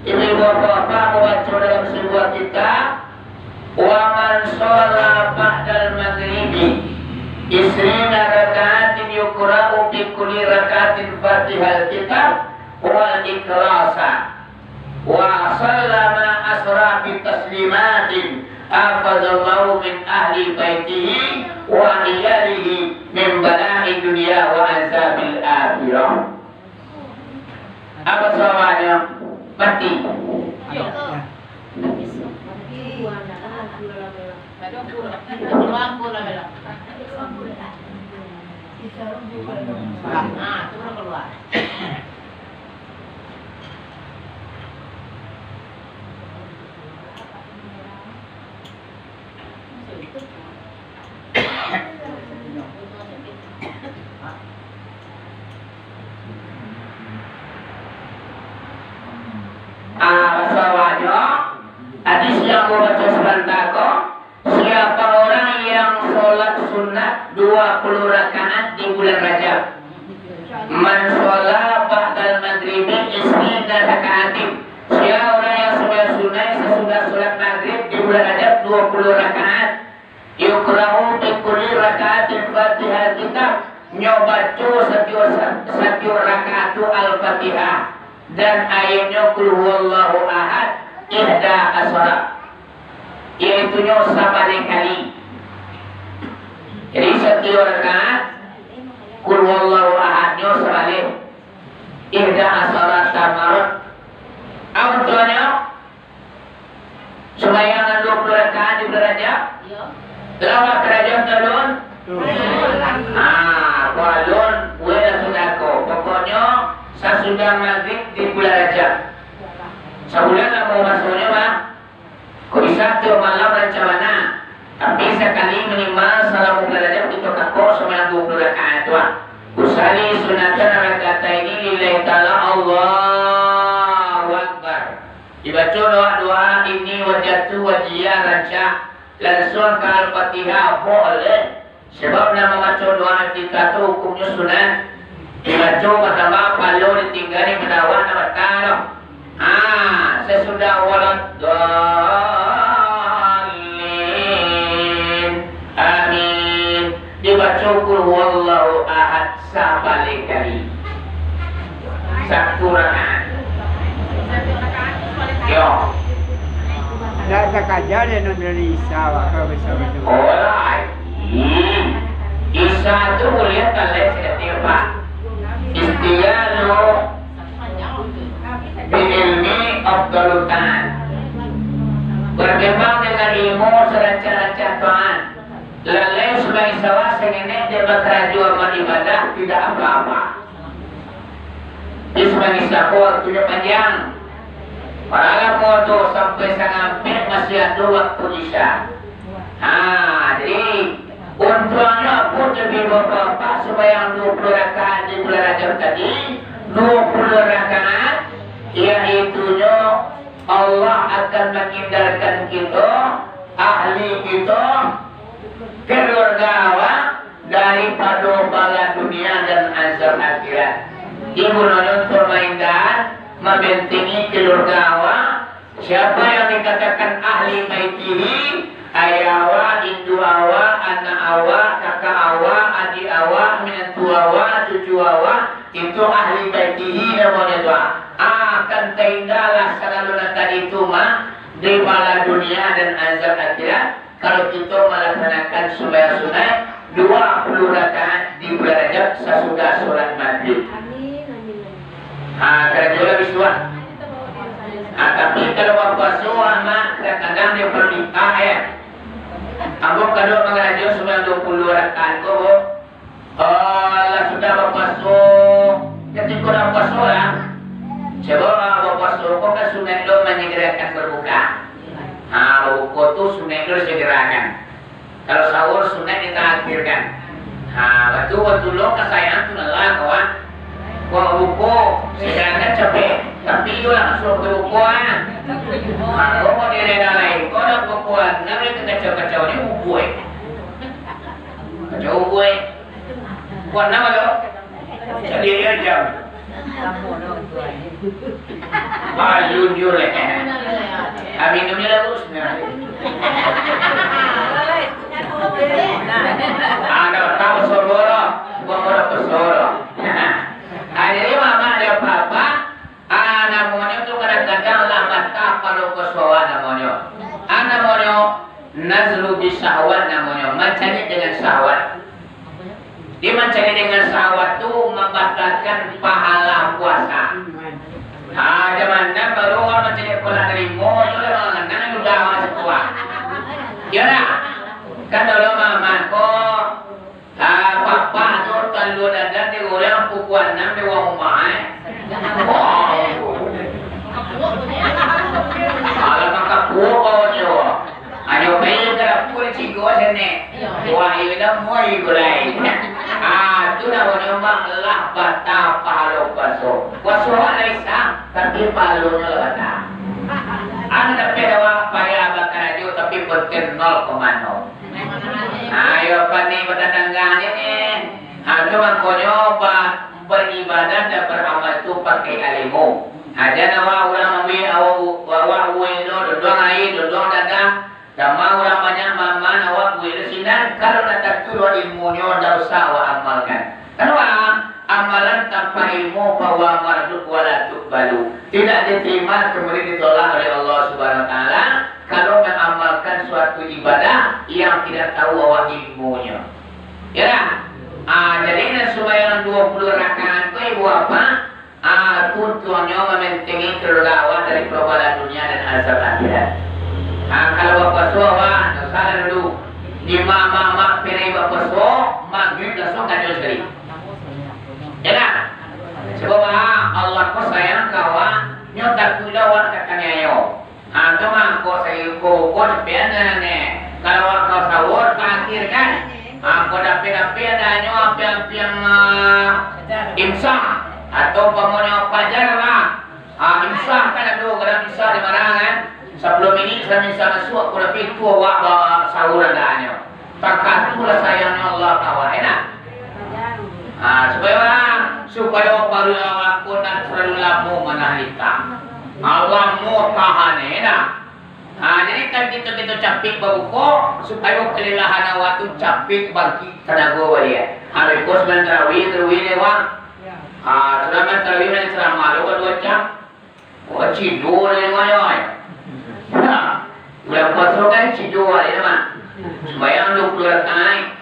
ibu bapak mambaco dalam sabuah kitab, Wa man shalla ba'dal maghribi isrina raka'atin yuqra'u fi kulli raka'atin Fatihal Kitab wal Ikhlasa, wa sallama asra bi taslimatin hafizallahu min ahli baitihi wa iyalihi min bala'i dunya wa azabil akhirah. Apo suaronyo? Mati. Ah, baso awaknyo, hadis yang ambo baco sabanta ko, siapa orang yang sholat Sunat dua puluh rakaat di bulan Rajab. Man sholla ba'dal maghribi isrina rakaatin. Sia urang yang sumbayang sunat sasudah sholat maghrib di bulan Rajab dua puluh rakaat. Yuqra'u fi kulli rakaatin Fatihah kitab. Nyo baco satiok, satiok rakaat tu Al-Fatihah. Dan ayatnyo Qul Huwallahu Ahad ihda asyara, yaitunyo sabaleh kali. Jadi, satiok rakaat Qul Huwallahu Ahadnyo sabaleh ihda asyara tamarat. Apo tujuannyo? Sumbayang nan dua puluh rakaat di bulan Rajab? Iyo. Lah bakarajo atau alun? Alun. Ah, kok alun, bueklah sudah ko. Pokoknyo, sasudah maghrib di bulan Rajab. Sabulan lamo masonyo, Bang. Kok bisa tiok malam rancak bana. Tapi sakali minimal salamo bulan Rajab kito kako sumbayang dua puluh rakaat tu, ah. Usalli sunatan rakataini lillahi ta'ala, Allahu Akbar. Dibaco doa-doa, "Inni wajjahtu wajhiya" rancak, lansuang ka Al-Fatihah boleh. Sabab nan mambaco doa iftitah tu hukumnyo sunat. Dibaco batambah pahalo, ditingga di badawa nan bataro. Ha, sasudah waladdallin. Amin. Dibaco Qul Huwallahu Ahad sabaleh kali. Satu rakaat. Yo. Ndak takaja dek nan dari Isa, Pak, kalau bisa betul. Oh, lain. Isa tu buliah talek saketek, Pak. Ikhtiyaru bil ilmi afdalu ta'at. Berkembang dengan ilmu serancak-rancak taat. Lalai sumbayang Isa wak sangenek dek bakarajo amal ibadah, tidak apa-apa. Di sumbayang Isa ko waktunyo panjang. Paralah ko tu sampai sangampek masih ado waktu Isa. Ha, jadi, untuangnyo apo tu, bapak-bapak, sumbayang dua puluh rakaat di bulan Rajab tadi, dua puluh rakaat, yaitunyo Allah akan manghindarkan kito, ahli kito, keluarga awak, daripado bala dunia dan azab akhirat. Gunonyo untuak mahinda, mambentengi keluarga awak. Siapa yang dikatakan ahli baitihi, ayah awak, induak awak, anak awak, kakak awak, adik awak, minantu awak, cucu awak, itu ahli baitihi namonyo tu. Akan tahindalah sagalo nan tadi tu mah, dari bala dunia dan azab akhirat. Kalau kito malaksanakan sumbayang sunat dua puluh rakaat di bulan Rajab sasudah solat Maghrib. Amin, amin, amin. Ha, karajo lah bisuak. Ha, tapi kalau bapuaso, Mak, kadang-kadang dia perlu minta, eh. Ambo kalau mangarajo sumbayang dua puluh rakaat ko, Bo. Oh, lah sudah bapuaso. Katiko lah bapuaso lah. Cubo, ah, bapuaso ko kan sunaik lo manyagarakan barbuka. Ha, barbuko tu sunaik lo disagarakan. Kalau sahur sunaik ditaakhirkan. Ha, batu, batu lo kasayang tu lah, kawan. Kok barbuko, sagarakan capek. Tapi iyo lah, suruah barbuko lah. Ha, kau mau di daerah lain, kau nak barbuko lah, nak boleh kacau-kacau ni bubur, eh. Kacau bubur, eh. Kuat nama tu? Jadi dia jam. Balun dia leh. Ah, minumnya lah, Bos. Ah, dah tahu soro lah. Buat orang pesoro. Ah, jadi mama ada apa-apa? Ah, namonyo tu kadang-kadang lah batal palo puaso namonyo. Ah, namonyo nazru bi syahwat namonyo, mancari dengan syahwat. Dia mancari dengan syahwat tu mambatalkan pahala puasa. Ah, zaman nan baru urang mancari pulang dari mo tu lah manganang sudah urang sepuah. Iyo dak? Kan dulu mama ko Ah, papa tu talua dadar di urang pukua anam di urang rumah, eh. Wah. Alah, makapuak kau nyo. Ayo, pai ka dapur cigo sini. Wah, iyo dah muai gulai. Ah, tu namonyo mah lah batal pahalo puaso. Puaso lah sah, tapi pahalonyo lah batal. Anu dapek awak payah bakarajo, tapi penting nol koma nol. Ha, iyo, pandai batatangga je ni. Ha, tu makonyo ba-, baribadah dan baramal tu pakai ilmu. Ha, jan awak urang ambiak awak, awak buek tu, duduang aia, duduang dadah. Dama urang banyak maamal, awak buek tu sinan. Kalau ndak tantu doh ilmunyo, ndak usah awak amalkan. Kanapa? Amalan tanpa ilmu, fahuwa mardud wala tuqbalu. Tidak diterima, kemudian ditolak oleh Allah Subhanahu wa Taala. Kalau mengamalkan suatu ibadah yang tidak tahu awak ilmunyo. Ya lah? Ah, jadi nan sumbayang duo puluah rakaat tu, ibu bapak, ah, tuntuannyo mamentengi keluarga awak dari perbualan dunia dan azab akhirat. Ah, kalau bapuaso awak, ndak usah lah dulu. Di ma-, ma-, ma-, pirai bapuaso, magrib langsung kanyo cari. Ya lah? Sebab, ah, Allah ko sayang ka awak, nyo takuiklah awak ka kaniayo. Ha, tu mah, kok saiko ko capian nane. Kalau awak ka sahur, ka akhir kan? Ha, kok dapek-dapek adanyo apiang-apiang, ah, imsak. Atau umpamonyo fajar lah. Ha, imsak kan ado, kadang imsak di mana kan? Sapuluah minik, sadang imsak masuak, kok dapek tu awak ba-, sahur adanyo. Takah tu lah sayangnyo Allah ka awak, enak. Ha, supayo, supayo paruik awak ko ndak talalu lamo manahan lita. Ha, lamo tahan, enak. Ha, jadi kan kito-kito capek babuko, supayo kalelahan awak tu capek bangkik tanago baliak. Ha, beko sumbayang tarawih, tarawih lewat. Ha, sudah sumbayang tarawih, main ceramah lo duo jam. Wah, cido lah denganyo, eh. Ha, bulan puaso kan cido lah, ya, Mak? Sumbayang duo puluah rakaat.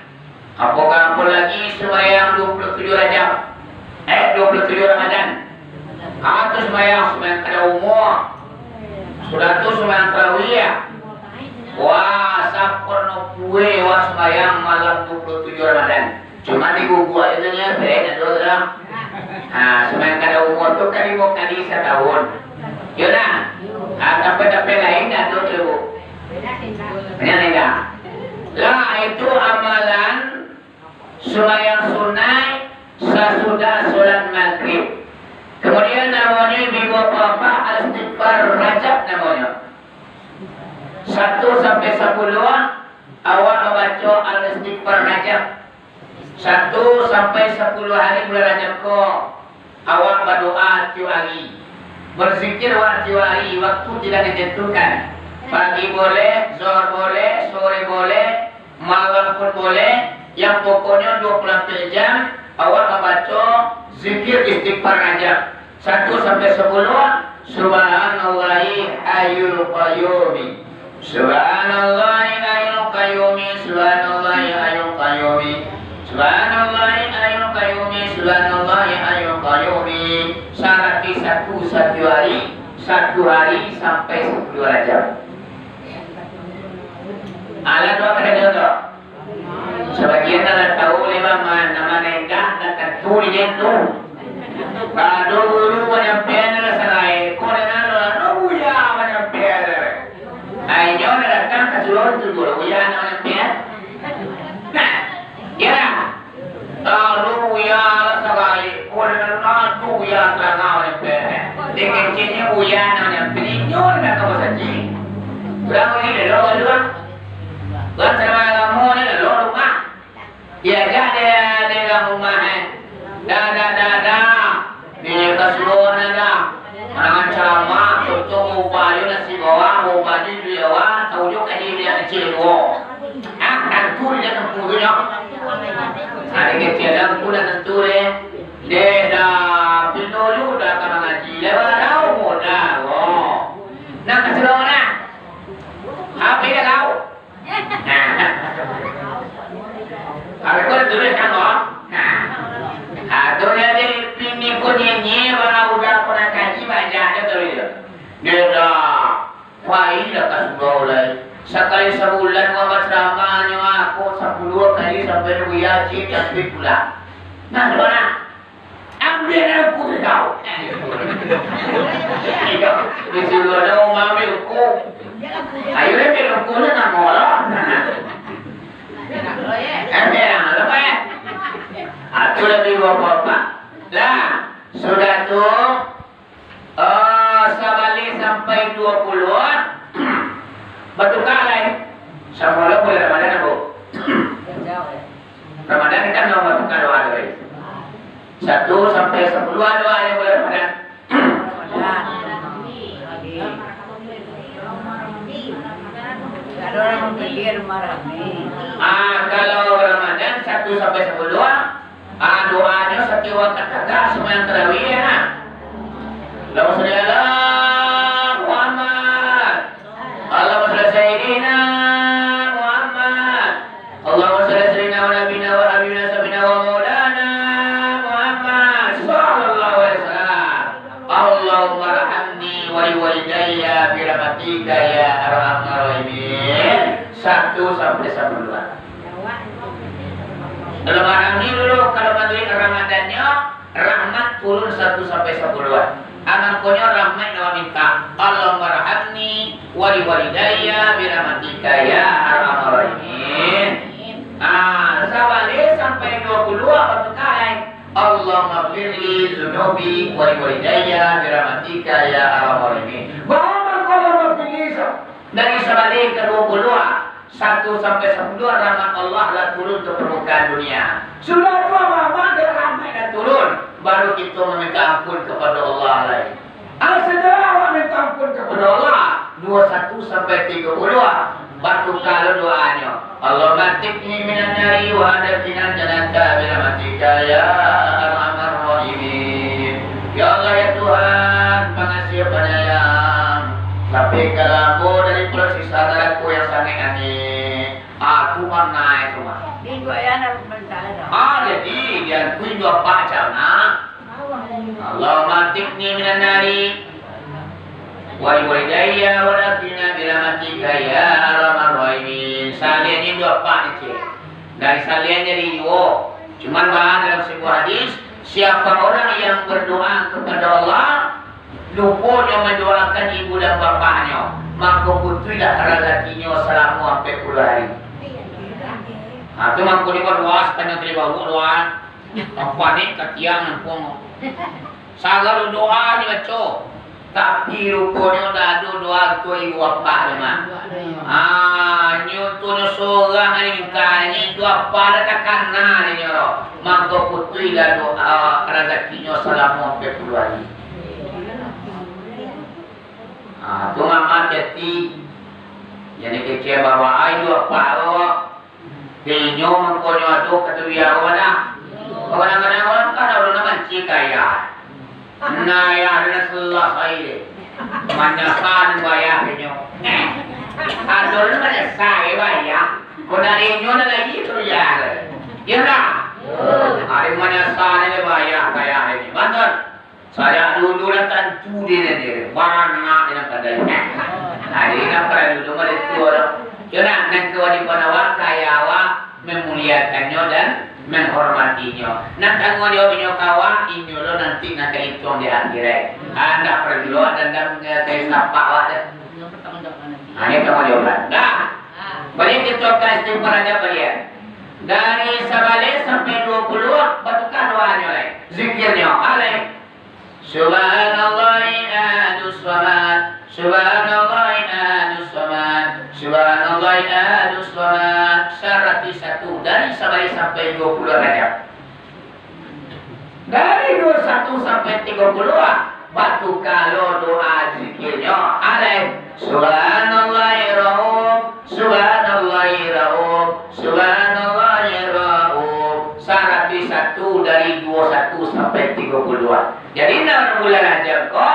Apokah apo lagi sumbayang duo puluah tujuah Rajab? Eh, duo puluah tujuah Ramadan. Ha, tu sumbayang, sumbayang kada umua. Sudah tu sumbayang tarawih, ya. Wah, saparno pue, wah, sumbayang malam duo puluah tujuah Ramadan. Cuma diguguak itu nyo, beda tu lah. Ha, sumbayang kada umua tu kan limo kali satahun. Yo nah. Ha, tapi-tapi lain dah tu tu. Banyak dah. Lah, itu amalan sumbayang sunat sasudah solat magrib. Kemudian namonyo ibu bapak al-istighfar Rajab namonyo. Satu sampai sapuluah, awak mambaco al-istighfar Rajab. Satu sampai sapuluah hari bulan Rajab ko, awak badoa tiok hari. Berzikir awak tiok hari, waktu tidak ditentukan. Pagi boleh, zohor boleh, sore boleh, malam pun boleh. Yang pokoknyo duo puluah ampek jam, awak mambaco zikir istighfar Rajab. Satu sampai sapuluah, Subhanallahi hayyul qayyumi. Subhanallahi hayyul qayyumi, Subhanallahi hayyul qayyumi. Subhanallahi hayyul qayyumi, Subhanallahi hayyul qayyumi. Sarati satu, satu hari, satu hari sampai sapuluah Rajab. Alah, doa kada jawab tu. Sabagian lah tahu lewat ma-, nama nendak, nak tantu di tu. Kalau guru manyampean lah sarai, ko dengan lo, lo buya manyampean. Ai, nyo lah datang ka surau tu guru, buya nak manyampean. Nah, ya lah. Lalu buya lah sarai, ko dengan lo tu buya terangau manyampean. Dikecehnyo buya nak manyampean, nyo lah ka basaji. Urang ni lo, lo. Bukan sama agamo ni lo, rumah. Diajak dek, dek urang rumah, eh. Dah, dah, dah, dah. Ni kasuruan dah. Manangan caramah, tutup bau payu nasi bawah, bau baju di awak, tahu jo kaji dia kecil duo. Ah, tantu dia tempuh tu nyo. Ada kecil dah, aku dah tentu deh. Dek dah, pintu lu dah ka mangaji. Lewat dah umur dah, oh. Nak kasuruan dah. Apa dia kau? Aku tulis kan, kok? Nah, aku jadi pini ko nyenye, bang, udah pernah kaji banyak dah tulis. Dia dah, pai dah ka surau lai. Sakali sabulan, wak bacaramah nyo, aku sapuluah kali sampai dua bulan, cik, sampai pulang. Nah, tu mana? Ambiak anak putri kau. Iyo, disuruah dah umah ambil hukum. Ayo, ambil hukumnyo namo lo. Ambil lah, lo, Pak. Aku lebih bapak-bapak. Lah, sudah tu, eh, sabalik sampai dua puluah, batukar lai. Samo lo bulan Ramadan, Bu. Kan urang batukar doa tu, eh. Satu sampai sapuluah doa yang bulan Ramadan. Ah, kalau Ramadan satu sampai sapuluah, ah, doanyo satiok wakatu tagak sumbayang tarawih, ya, nah. Allahumma sholli ala Muhammad. Allahumma sholli ala Sayyidina Muhammad. Allahumma sholli ala Sayyidina wa Nabiyina wa Habibina Sayyidina wa Maulana Muhammad sallallahu alaihi wasallam. Allahumma rahamni wa liwalidayya birahmatika ya arhamar rahimin. Satu sampai sapuluah. Kalau rahamni dulu, kalau magrib Ramadannyo, rahmat turun satu sampai sapuluah. Mangkonyo rahmat nan minta, Allahumma rahamni wa liwalidayya birahmatika ya arhamar rahimin. Ah, sabaleh sampai duo puluah batuka lai. Allahumma firli dzunubi wa liwalidayya birahmatika ya arhamar rahimin. Baa mangko Allahumma firli sa-, dari sabaleh ka duo puluah? Satu sampai sapuluah rahmat Allah lah turun ka parmukaan dunia. Sudah tu, amak-amak, dek rahmat lah turun, baru kito maminta ampun kapado Allah lai. Ah, sasudah awak minta ampun kapado Allah, duo satu sampai tigo puluah, batuka lo doanyo. Allahumma a'tiqni minan nari wa adkhilnal jannata birahmatika ya arhamar rahimin. Ya Allah, ya Tuhan, pangasiah panyayang, lapehkanlah ambo dari sikso narako yang sangaik angek. Ah, tu mah naik tu mah. Di dua yang nak mentah dah. Ah, jadi, dian tu dua apak macam nak. Allahumma a'tiqni minan nari. Wa liwalidayya wa adkhilna birahmatika ya arhamar rahimin. Saliannyo dua apak ni, cik. Dari salian jadi duo. Cuman baa dalam sabuah hadis, siapa orang yang berdoa kepada Allah, luponyo mandoakan ibu dan bapaknyo, mangko putuihlah razakinyo salamo ampek puluah ari. Ha, tu mangko nyo badoa sapanjang tali bawok doa. Ampek ni ka tiang nampuang. Sagalo doa ni baco. Tapi ruponyo ndak ado doa untuak ibu bapak tu mah. Ha, nyo tu nyo sorang ni, kayaknyo ibu bapak dah takana nyo. Mangko putuihlah doa razakinyo salamo ampek puluah ari. Ha, tu mama hati-hati. Jadi kecek bawa ai ibu bapak tu. Inyo mangkonyo ado katurunan dah. Kadang-kadang urang kan ado nan mancik kaya. Nah, ya, ado nan salah ai. Manyasa nan bayah inyo. Ado nan manyasa, eh, bayah. Kok dari inyo nan lagi tu ya. Iyo lah. Ari manyasa ni bayah, bayah ini. Bantuan. Sajak dulu lah tantu dia ni, dia baranak dia nan pandai. Nah, jadi nak paralu tu mah dia tu, yo nak, nan kawajiban awak, kaya awak mamuliakannyo dan manghormatinyo. Nan tangguang jawab inyo ka awak, inyo lo nanti nan ka ituang di akhirat. Anda paralu awak dandam ka tapak awak tu. Ha, ini tangguang jawab. Dah. Baliak kito ka istighfar aja baliak. Dari sabaleh sampai duo puluah, batuka doanyo lai. Zikirnyo, alai. Subhanallahi ahadus samad. Subhanallahi ahadus samad. Subhanallahi ahadus samad. Saratuih satu, dari sabaleh sampai duo puluah Rajab. Dari duo satu sampai tigo puluah, batuka lo doa zikirnyo. Alai, Subhanallahi Rauf, Subhanallahi Rauf, Subhanallahi Rauf. Saratuih satu dari duo satu sampai tigo puluah. Jadi, nan bulan Rajab ko,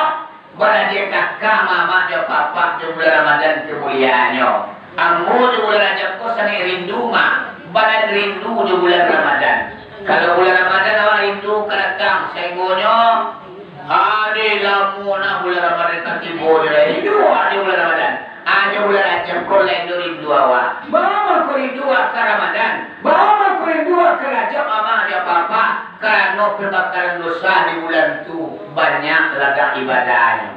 Baraja kakak, mamak jo papak jo bulan Ramadan kamuliaannyo. Ambo jo bulan Rajab ko sangaik rindu, Mak. Badan rindu jo bulan Ramadan. Kalau bulan Ramadan awak rindu ka datang, sainggonyo, ha, deh, lamo nah bulan Ramadan ka tibo jo lai. Rindu awak jo bulan Ramadan. Ha, jo bulan Rajab ko lai rindu awak. Baa mangko rindu awak ka Ramadan? Baa mangko rindu awak ka Rajab, mamak jo papak? Karano pambakaran dosa di bulan tu banyak ladang ibadahnyo.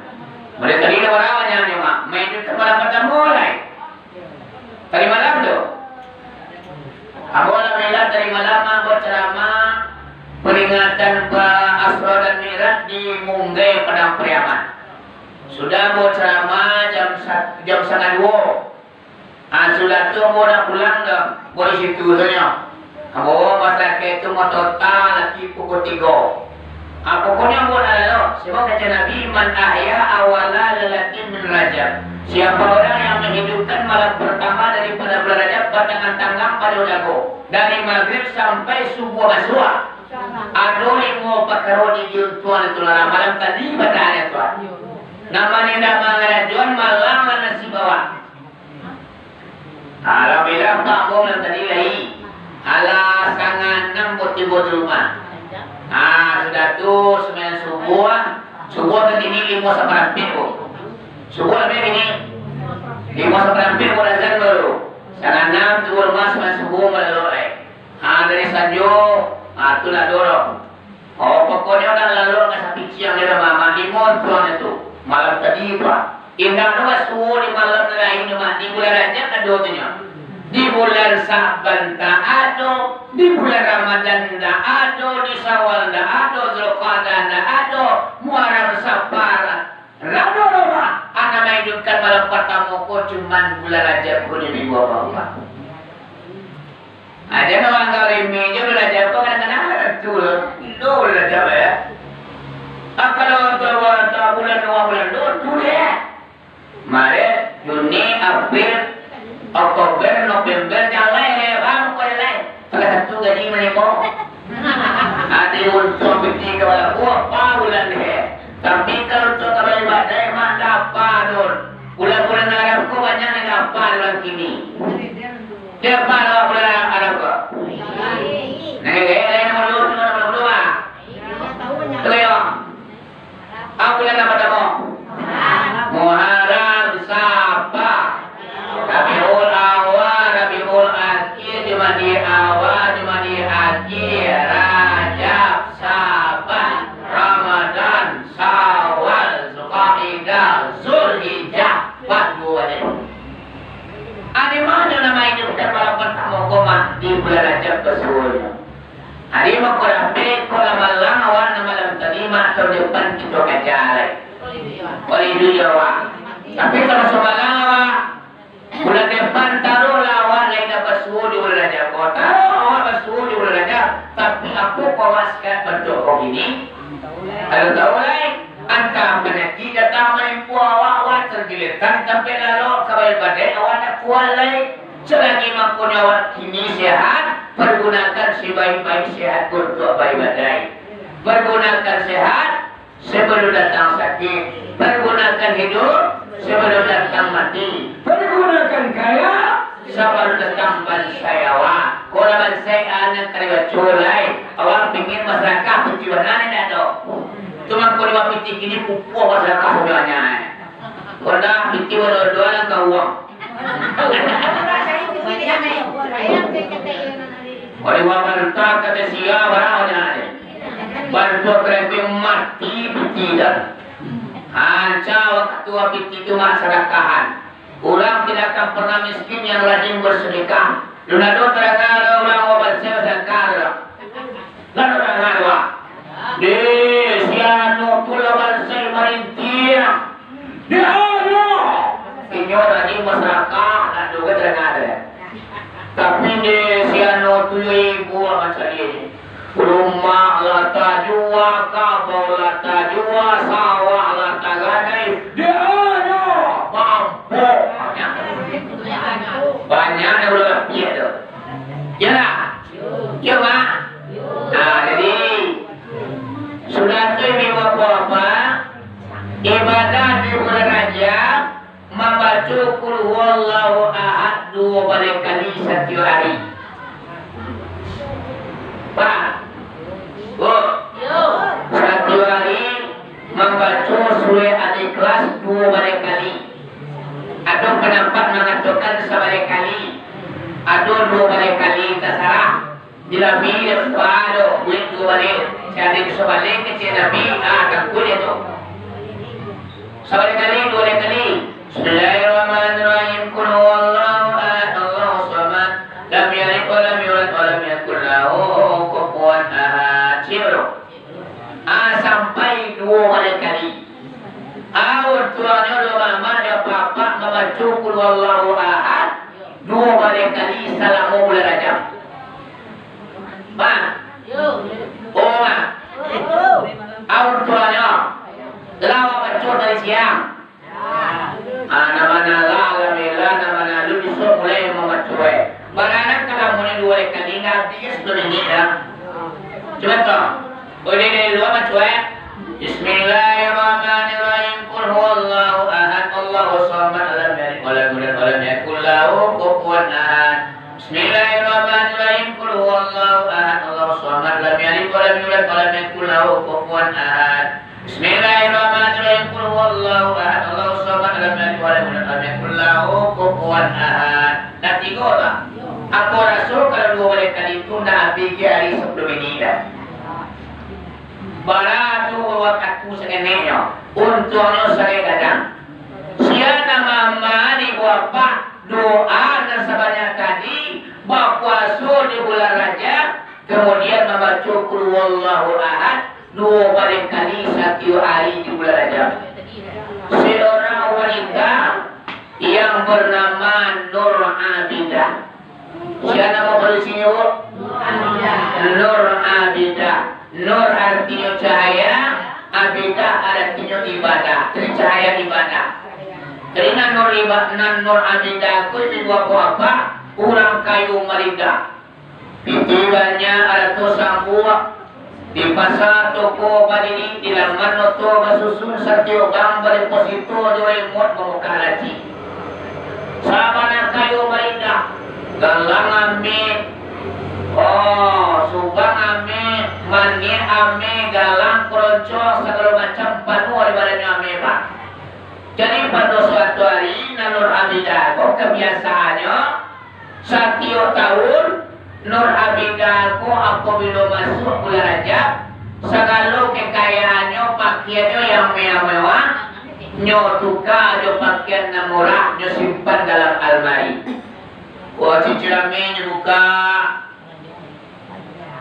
Mulai tadi lah bara banyaknyo, Mak. Main tu ka malam partamo lai. Tadi malam tu. Ambo alhamdulillah tadi malam, Mak, bacaramah peringatan ba Isra dan Mi'raj di Munggai Padang Pariaman. Sudah ambo bacaramah jam sa-, jam satangah duo. Ah, sudah tu ambo nak pulang dah, buek di situ sajo. Ambo masyarakat tu motota laki pukul tigo. Ah, pokoknyo ambo nak lalok, sebab kata Nabi, "Man ahya awala lailatin min Rajab." Siapa orang yang menghidupkan malam pertama daripada bulan Rajab, batang-batang pado dago, dari maghrib sampai subuh masuak, ado limo pakaro di diuntuang itu lah malam tadi, batang tu. Nan ma indak mangarajoan, malang lah nasib awak. Alhamdulillah, Pak Bong nan tadi lai. Alah, satangah anam buek tibo di rumah. Ah, sudah tu, sumbayang subuah. Subuah kan kini limo saparampek, Bong. Subuah lah kini. Limo saparampek buek azan baru. Satangah anam tibo rumah, sumbayang subuah, balalok lai. Ah, dari sanjo, ah, tu lah dorong. Oh, pokoknyo nan lalok ka sapiciang di rumah Mak Dimun tuan tu. Malam tadi, Pak. Indak ado basuo di malam nan lain, Mak. Di bulan Rajab ado tu nyo. Di bulan Sa'ban tak ado, di bulan Ramadan tak ado, di Syawal tak ado, Zulqa'dah tak ado, Muharram Safar. Rado lo, Mak. Anak maidupkan malam partamo ko cuman bulan Rajab ko di minggu apa, Pak? Aja no angkau rimi jo balajar ko kadang-kadang ada tu lo. Indo balajar ya. Ah, kalau tahu tahu bulan dua bulan dua tu deh. Maret, Juni, April, Oktober, November, jalai deh, bang, kau jalai. Salah satu gaji manimo. Ada untung piti kepala gua, apa bulan deh. Tapi kalau tu kembali badai, mak dapat dun. Bulan-bulan Arab ko banyak yang dapat bulan kini. Dia apa lah bulan Arab ko? Nah, gaya lain nomor dua, nomor dua. Tuh ya. Apa bulan apa tadi? Muharram, Safar, Rabiul Awal, Rabiul Akhir, Jumadil Awal, Jumadil Akhir, Rajab, Sa'ban, Ramadan, Syawal, Zulkaidah, Zulhijjah, empat bulan. Adi mano nama iduik kapala partamo ko, Mak, di bulan Rajab basuonyo? Adi mako rapek ko lah malam awak nan malam tadi, Mak, tahun depan kito kaja lai. Oleh dunia awak. Tapi kalau samalam awak, bulan depan taruhlah awak lain dah basuo di bulan Rajab ko. Taruh awak basuo di bulan Rajab. Tapi apo ko awak sekarang bantuak ko gini? Kalau tahu lai, antah panyakik datang manimpo awak, awak tergeletak di tampek lalok, kabai badai awak ndak kuat lai. Selagi mangkonyo awak kini sehat, pergunakan sebaik-baik sehat untuak baibadai. Pergunakan sehat sebelum datang sakit. Pergunakan hidup sebelum datang mati. Pergunakan kaya sabalun datang bansai awak. Ko lah bansai anak kali baco lai. Awak pingin masarakah piti bana ni ndak ado. Tu mangko di piti kini pupuah masarakah sabananyo. Ko lah piti badoa-doa lah ka uang. Ko di uang mantap kata sia barang nyo. Bantuak kerempeng mati piti dah. Anca wakatu piti tu masarakah. Urang tidak akan pernah miskin yang rajin bersedekah. Alun ado tadanga urang babansai basadakah tu. Alun ado tadanga tu, ah. Deh, si anu tu lah bansai marintiang. Deh, anu. Inyo rajin basadakah, alun ado tadanga tu. Tapi deh, si anu tu yo ibo macam ni. Rumah lah tajua, kabau lah tajua, sawah lah tagadai. Dia nyo mampok. Banyak yang udah lapiak tu. Ya lah? Ya, Mak? Nah, jadi, sudah tu, ibu bapak-bapak, ibadah di bulan Rajab, mambaco Qul Huwallahu Ahad duo baleh kali satiok ari. Pak, Bu, satiok ari mambaco surah Al-Ikhlas duo baleh kali. Ado pandampak mangatokan sabaleh kali, ado duo baleh kali, tasarah. Di Nabi, dia pado, duit duo baleh. Si Adi sabaleh kecek Nabi, ah, takut dia tu. Sabaleh kali, duo baleh kali. Bismillahirrahmanirrahim. Qul huwallahu ahad, Allahu samad. Lam yalid wa lam yulad wa lam yakul lahu kufuwan ahad. Siap tu? Ah, sampai duo baleh kali. Ah, untuangnyo duo mamak, duo papak mambaco Qul huwallahu ahad duo baleh kali salamo bulan Rajab. Siang. Ah, nan ma nan lah, alhamdulillah, nan ma nan alun, bisuak mulai mamacuek. Baranak ka lamonyo duo kali, ndak abih sabalun ini, dah. Cubo tu. Udah dari lua macuek. Bismillahirrahmanirrahim. Qul huwallahu ahad, Allahus samad, lam yalid walam yulad walam yakul lahu kufuwan ahad. Bismillahirrahmanirrahim. Qul huwallahu ahad, Allahus samad, lam yalid walam yulad walam yakul lahu kufuwan ahad. Bismillahirrahmanirrahim. Qul huwallahu ahad, Allahus samad, lam yalid walam yulad walam yakul lahu kufuwan ahad. Dah tigo lah. Ambo raso kalau duo baleh kali tu ndak abih ari sabalun ini dah. Bara tu wakatu sakeneknyo, untuangnyo sarai gadang. Sia nan ma-, ma-, ibu apak, doa nan sabanyak tadi, bapuaso di bulan Rajab, kamudian mambaco Qul huwallahu ahad duo baleh kali satiok ari di bulan Rajab. Seorang wanita yang bernama Nur Abidah. Sia namo padusinyo, Bu? Nur Abidah. Nur artinyo cahaya, Abidah artinyo ibadah. Jadi cahaya ibadah. Jadi nan Nur iba-, nan Nur Abidah ko ibu apak, urang kayo malindah. Pitih banyak, arato sambuak. Di pasa toko badiri, di laman oto basusun, satiok gang badeposito, jo remot mamukah laci. Sabana kayo baindak, galang ameh, oh, subang ameh, maniak ameh, galang, koroncong, sagalo macam panuah di badannyo ameh, Pak. Jadi, pado suatu ari, Nur Abidah ko kabiasaannyo, satiok taun, Nur Abidah ko apabilo masuak bulan Rajab, sagalo kekayaannyo, pakiainnyo yang mewah-mewah, nyo tuka jo pakian nan murah, nyo simpan dalam almari. Kok cicil ameh nyo buka,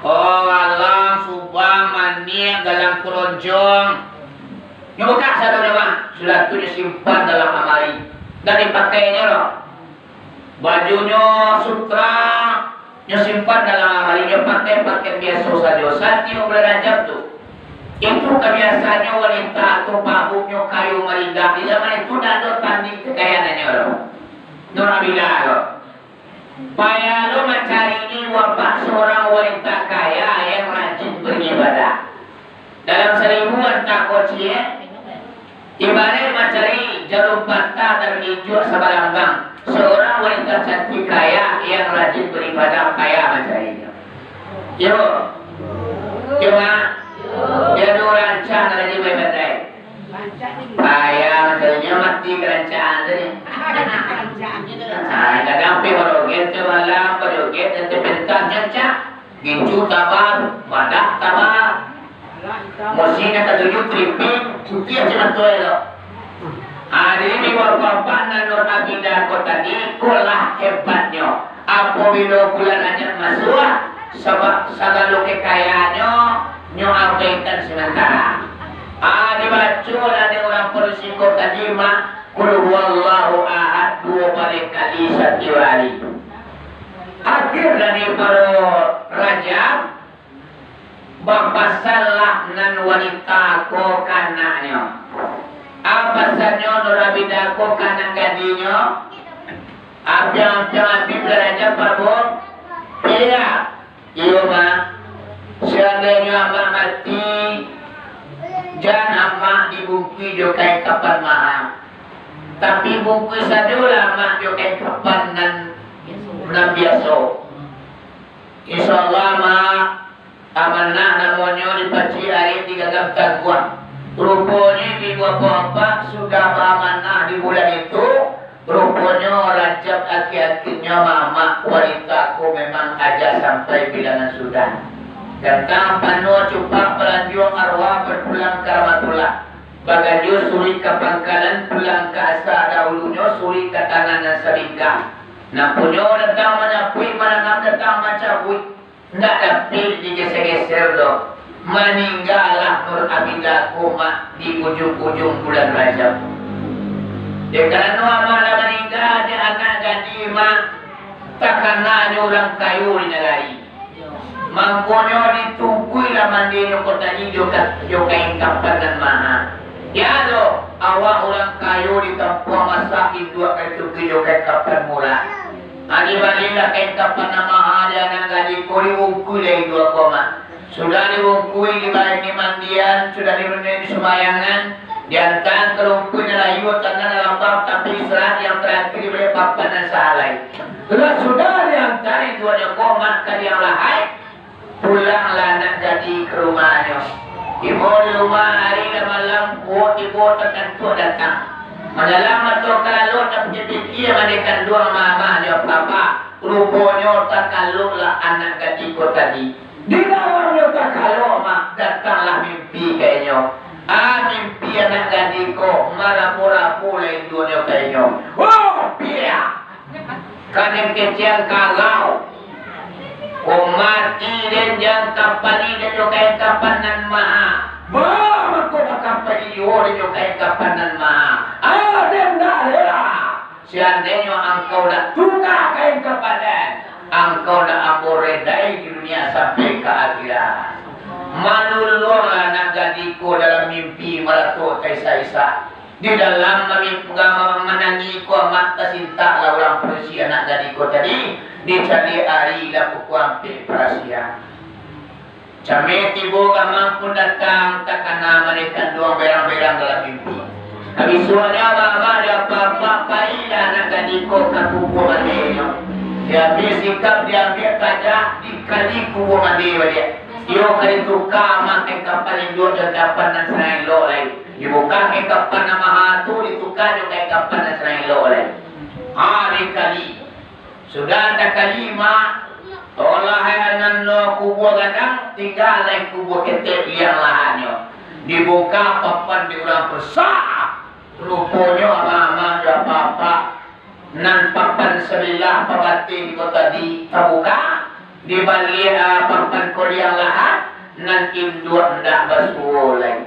oh, galang, subang, maniak, galang, koroncong. Nyo buka sadonyo, Bang. Sudah tu nyo simpan dalam almari. Ndak dipakainyo doh. Bajunyo sutra, nyo simpan dalam almari, nyo pakai pakian biaso sajo. Satiok bulan Rajab tu, itu kabiasaannyo wanita tu, pabuknyo kayo malindah. Di zaman itu ndak ado tanding kekayaannyo doh. Nur Abidah ko. Payah lo mancari ni, wapak seorang wanita kaya yang rajin beribadah. Dalam saribu wanita ko ciek, ibarat mancari jarum patah dari injuak sabalambang. Seorang wanita cantik kaya yang rajin beribadah, payah mancarinyo. Yo. Cuma, dia ada orang rancak rajin beribadah. Payah mancarinyo, mati karancaan tadi. Ah, kadang pai bajoget tu malam, bajoget nanti pentas nyancak. Gincu taba, badak taba. Musim nan katuju tripping, putiah macam tu elok. Ah, jadi di bapak-bapak nan Nur Abidah ko tadi, ko lah hebatnyo. Apabilo bulan Rajab masuak, sabab sagalo kekayaannyo, nyo abaikan samantara. Ah, dibaco lah dek urang padusi ko tadi, Mak, Qul huwallahu ahad duo baleh kali satiok ari. Akhir dari pado Rajab, bapasanlah nan wanita ko ka anaknyo. Apo pasannyo Nur Abidah ko ka anak gadinyo? Apiang-apiang abih bulan Rajab, Pak, Bu? Iyo, Mak. Seandainyo amak mati, jan amak dibungkuih jo kain kapan maha. Tapi bungkuih sajolah amak jo kain kapan nan, nan biaso. Insya Allah, Mak, amanah namonyo dipacik arek diganggam taguah. Ruponyo ibu apak-apak sudah baamanah di bulan itu, ruponyo Rajab akhir-akhirnyo mamak wanita ko memang aja sampai bilangan sudah. Datang panuah cupak balanjuang arwah bapulang ka Rahmatullah. Baganjo suruik ka pangkalan, pulang ka asa dahulunyo, suruik ka tanah nan sabingkah. Nan punyo datang manyapuik, mananam datang mancabuik. Ndak dapek digeser-geser doh. Maninggalah Nur Abidah ko, Mak, di ujuang-ujuang bulan Rajab. Dek karano amak lah maningga, dek anak gadih, Mak, takananyo urang kayo di nagari. Mangkonyo ditungkuilah mandinyo ko tadi jo ka-, jo kain kapan nan maha. Yo lo, awak urang kayo di kampuang masak induak ka itu kijo kain kapan murah. Adi balilah kain kapan nan maha di anak gadih ko, dibungkui lai induak ko mah. Sudah dibungkui, dibarengi mandian, sudah dimanehi sumbayangan, diantaan ka rumpuik nan layua, tanah nan lapang, tapi istirahat yang tarakhir dibari papan nan sahalai. Lah sudah diantaan induaknyo ko mah ka liang lahai, pulanglah anak gadih ka rumahnyo. Tibo di rumah, ari lah malam, kuo tibo tatantuak datang. Mandalam mato kalalok, tapikia-pikia mandeh kanduang mamak jo papa, ruponyo takaloklah anak gadih ko tadi. Di dalamnyo takalok mah, datanglah mimpi ka inyo. Ah, mimpi anak gadih ko, marabo-rabo lah induaknyo ka inyo. Oh, piak! Kadang kecian kalau. Ko mati den jan kapali den jo kain kapan nan maha. Ba, mako bakapali juo den jo kain kapan nan maha. Ah, den ndak rela. Seandainyo angkau ndak tuka kain kapan den, angkau ndak ambo redai di dunia sampai ka akhirat. Maluluanglah anak gadih ko dalam mimpi maratok taisa-isa. Di dalam mami-, manangih ko amak tasintaklah urang padusi anak gadih ko tadi, dicaliak ari lah pukua ampek parasiang. Cameh tibo gamak pun datang, takana mandeh kanduang berang-berang dalam mimpi. Bisuaknyo amak-amak jo apak-apak pailah anak gadih ko ka kubua mandehnyo. Diambiak sikap, diambiak kadak, dikali kubua mande baliak. Iyo ka dituka amak kain kapan induak jo kapan nan sadang elok lai. Dibuka kain kapan nan maha tu, dituka jo kain kapan nan sadang elok lai. Ha, dikali. Sudah takali, mak, tolah nan lo kubua gadang, tingga lai kubua ketek liang lahatnyo. Dibuka papan di urang pesak. Ruponyo amak-amak jo apak-apak, nan papan sabilah pabateh di kota di tabuka, di baliak, ah, papan ko liang lahat, nan induak ndak basuo lai.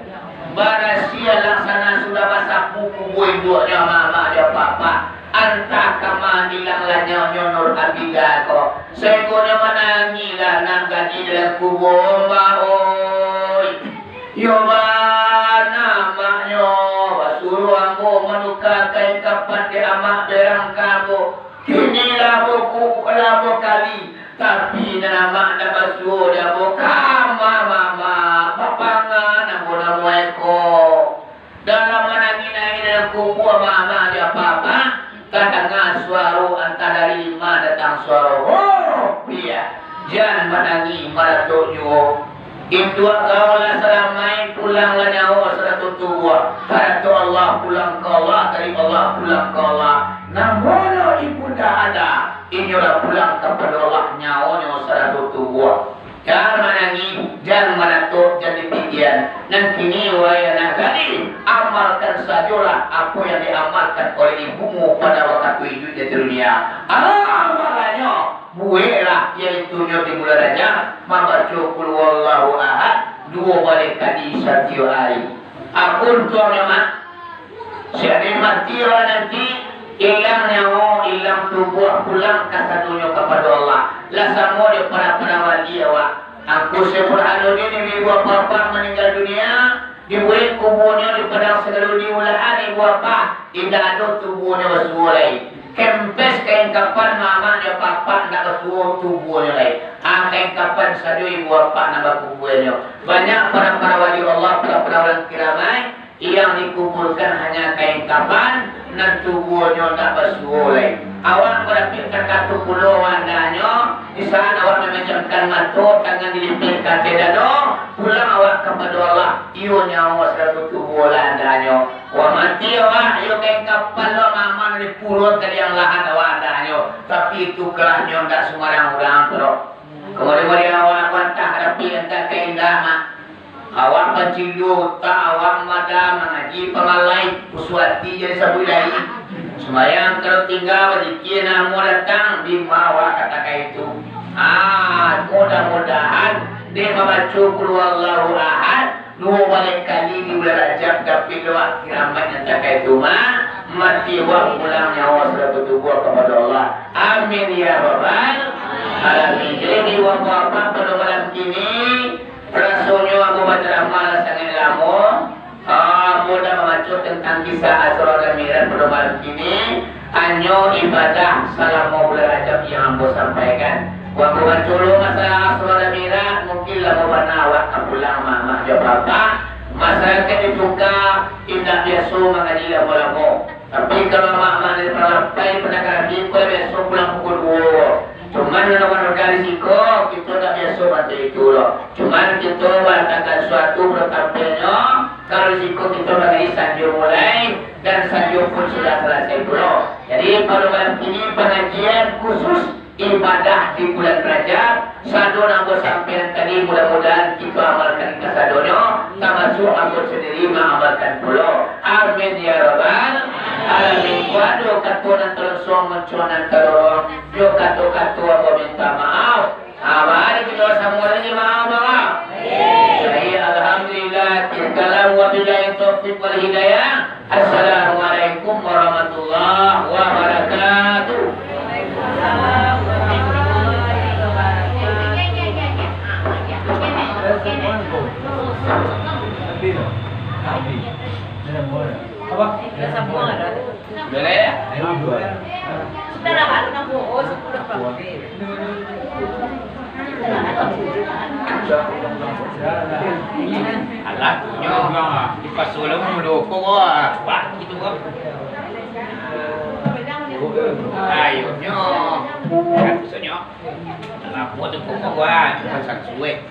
Barasiah laksana sudah basapu kubua induaknyo amak-amak jo apak-apak, antah kama ilanglah nyaunyo Nur Abida ko, sainggonyo manangihlah anak gadih dalam kubua, Mak oi. Iyo bana, maknyo, basuruah ambo manuka kain kapan dek amak berang ka ambo. Kini lah ambo ku-, lah ambo kali, tapi nan amak ndak basuo dek ambo, kama mamak, bapangan ambo namuah iko. Dalam manangih-nangih dalam kubua mamak jo apak-apak, tadanga suaro antah dari ma datang suaro, "Ho, piak, jan manangih, maratok juo. Induak kau lah salamai, pulanglah nyawo sarato tubuah. Harato Allah pulang ka Allah, dari Allah pulang ka Allah. Namonyo ibunda ada, inyo lah pulang kapado Allah, nyawonyo sarato tubuah. Jan manangih, jan maratok, jan dipikian. Nan kini, wahai anak gadih, amalkan sajolah apo yang diamalkan oleh ibumu pada wakatu iduik di dunia. Amalannyo, bueklah, yaitunyo di bulan Rajab, mambaco Qul Huwallahu Ahad duo baleh kali satiok ari. Apo untuangnyo, Mak? Seandai mati awak nanti, ilang nyawo, ilang tubuah, pulang kasadonyo kapado Allah. Lah samo jo para-para wali awak. Angku Syekh Burhanuddin, ibu apak maninggal dunia, dibuek kubuanyo di Padang Sagaludi, ulahan ibu apak, indak ado tubuahnyo basuo lai. Kempes kain kapan mamak jo apak ndak basuo tubuahnyo lai. Ah, kain kapan sajo ibu apak nan bakubuanyo. Banyak para-para wali Allah, para-para urang kiramai, yang dikuburkan hanya kain kapan, nan tubuahnyo ndak basuo lai. Awak barapik takatu pulo wahandahnyo, di saat awak mamejamkan mato, tangan dilipek ka ateh dado, pulang awak kapado Allah, iyo nyawo sarato tubuah lah andahnyo. Wah mati awak, iyo kain kapan lo mamak nan dipuruak ka liang lahat awak andahnyo, tapi itu kelahnyo ndak sumbarang urang tu doh. Kamudian awak bantah ka dapik, antah ka indak, Mak. Awak pancilua utak, awak mada mangaji pamalai, usuak ati jadi sabuik lai. Sumbayang kalau tingga, bazikia namo datang, dima awak katakan itu. Ah, mudah-mudahan dek mambaco Qul Huwallahu Ahad duo baleh kali di bulan Rajab, dapik lo kiramaik nan takah itu, Mak. Mati awak, pulang nyawo sarato tubuah kapado Allah. Amin ya rabbal alamin. Jadi, di waktu apa pada malam kini, rasonyo ambo bacaramah lah sangaik lamo. Ah, mudah Tentang kisah Asra dan Mi'raj pado malam kini, hanyo ibadah salamo bulan Rajab yang ambo sampaikan. Ambo baco lo masalah Asra dan Mi'raj, mungkin lamo bana awak ka pulang, mamak jo bapak. Masyarakat di Cuka indak biaso mangaji lamo-lamo. Tapi kalau mamak-mamak dari Palapai, Padang Arabi, ko lah biaso pulang pukul duo. Cuman nan manoda di siko, kito indak biaso macam itu lo. Cuman kito marasakan suatu, batampilnyo, kalau di siko kito mangaji sanjo mulai, dan sanjo pun sudah salasai pulo. Jadi, pado malam kini pangajian khusus ibadah di bulan Rajab, sado nan ambo sampaikan tadi, mudah-mudahan kito amalkan kasadonyo, tamasuak ambo sandiri maamalkan pulo. Amin ya rabbal alamin. Kok ado kato nan talonsuang, mancuang nan talorong, jo kato-kato ambo minta maaf. Ah, mari kito samo lagi maaf, maaf. Jadi, alhamdulillah, tilkalam wabillahi taufiq wal hidayah. Assalamualaikum warahmatullahi wabarakatuh. Apa? Sudah lah, sepuluh. Alah, nyo, di pasar lo mudoko, wah, wah, gitu, wah. Ayo, nyo. Kan, nyo. Lapor tu pokok gua, pasang suek.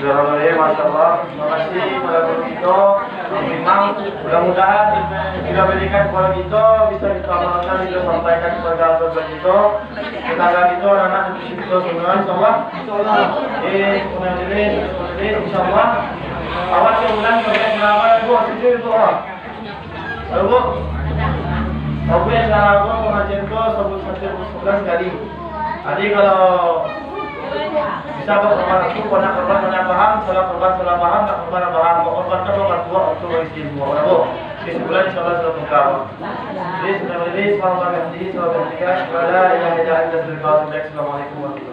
Sudah ramai, Masya Allah. Terima kasih kepada guru kita. Memang mudah-mudahan kita berikan kepada kita, bisa kita amalkan, kita sampaikan kepada keluarga kita, tetangga kita, anak-anak, cucu kita semua, insya Allah. Eh, kemudian ini, insya Allah. Awak yang bulan, sampai selama dua sijil itu, ah. Aduh, Bu. Abu yang salah, Bu, pengajian tu sebut satu sebelas kali. Jadi, kalau bisa, Bu, korban tu, kau nak korban, kau nak paham, salah korban, salah paham, nak korban, nak paham. Kau korban kan, kau kan tua, waktu kau isi ilmu, Abu. Di sebulan, insya Allah, sudah buka, Bu. Jadi, sebenarnya, ini, selamat pagi, selamat pagi, ya. Assalamualaikum warahmatullahi wabarakatuh.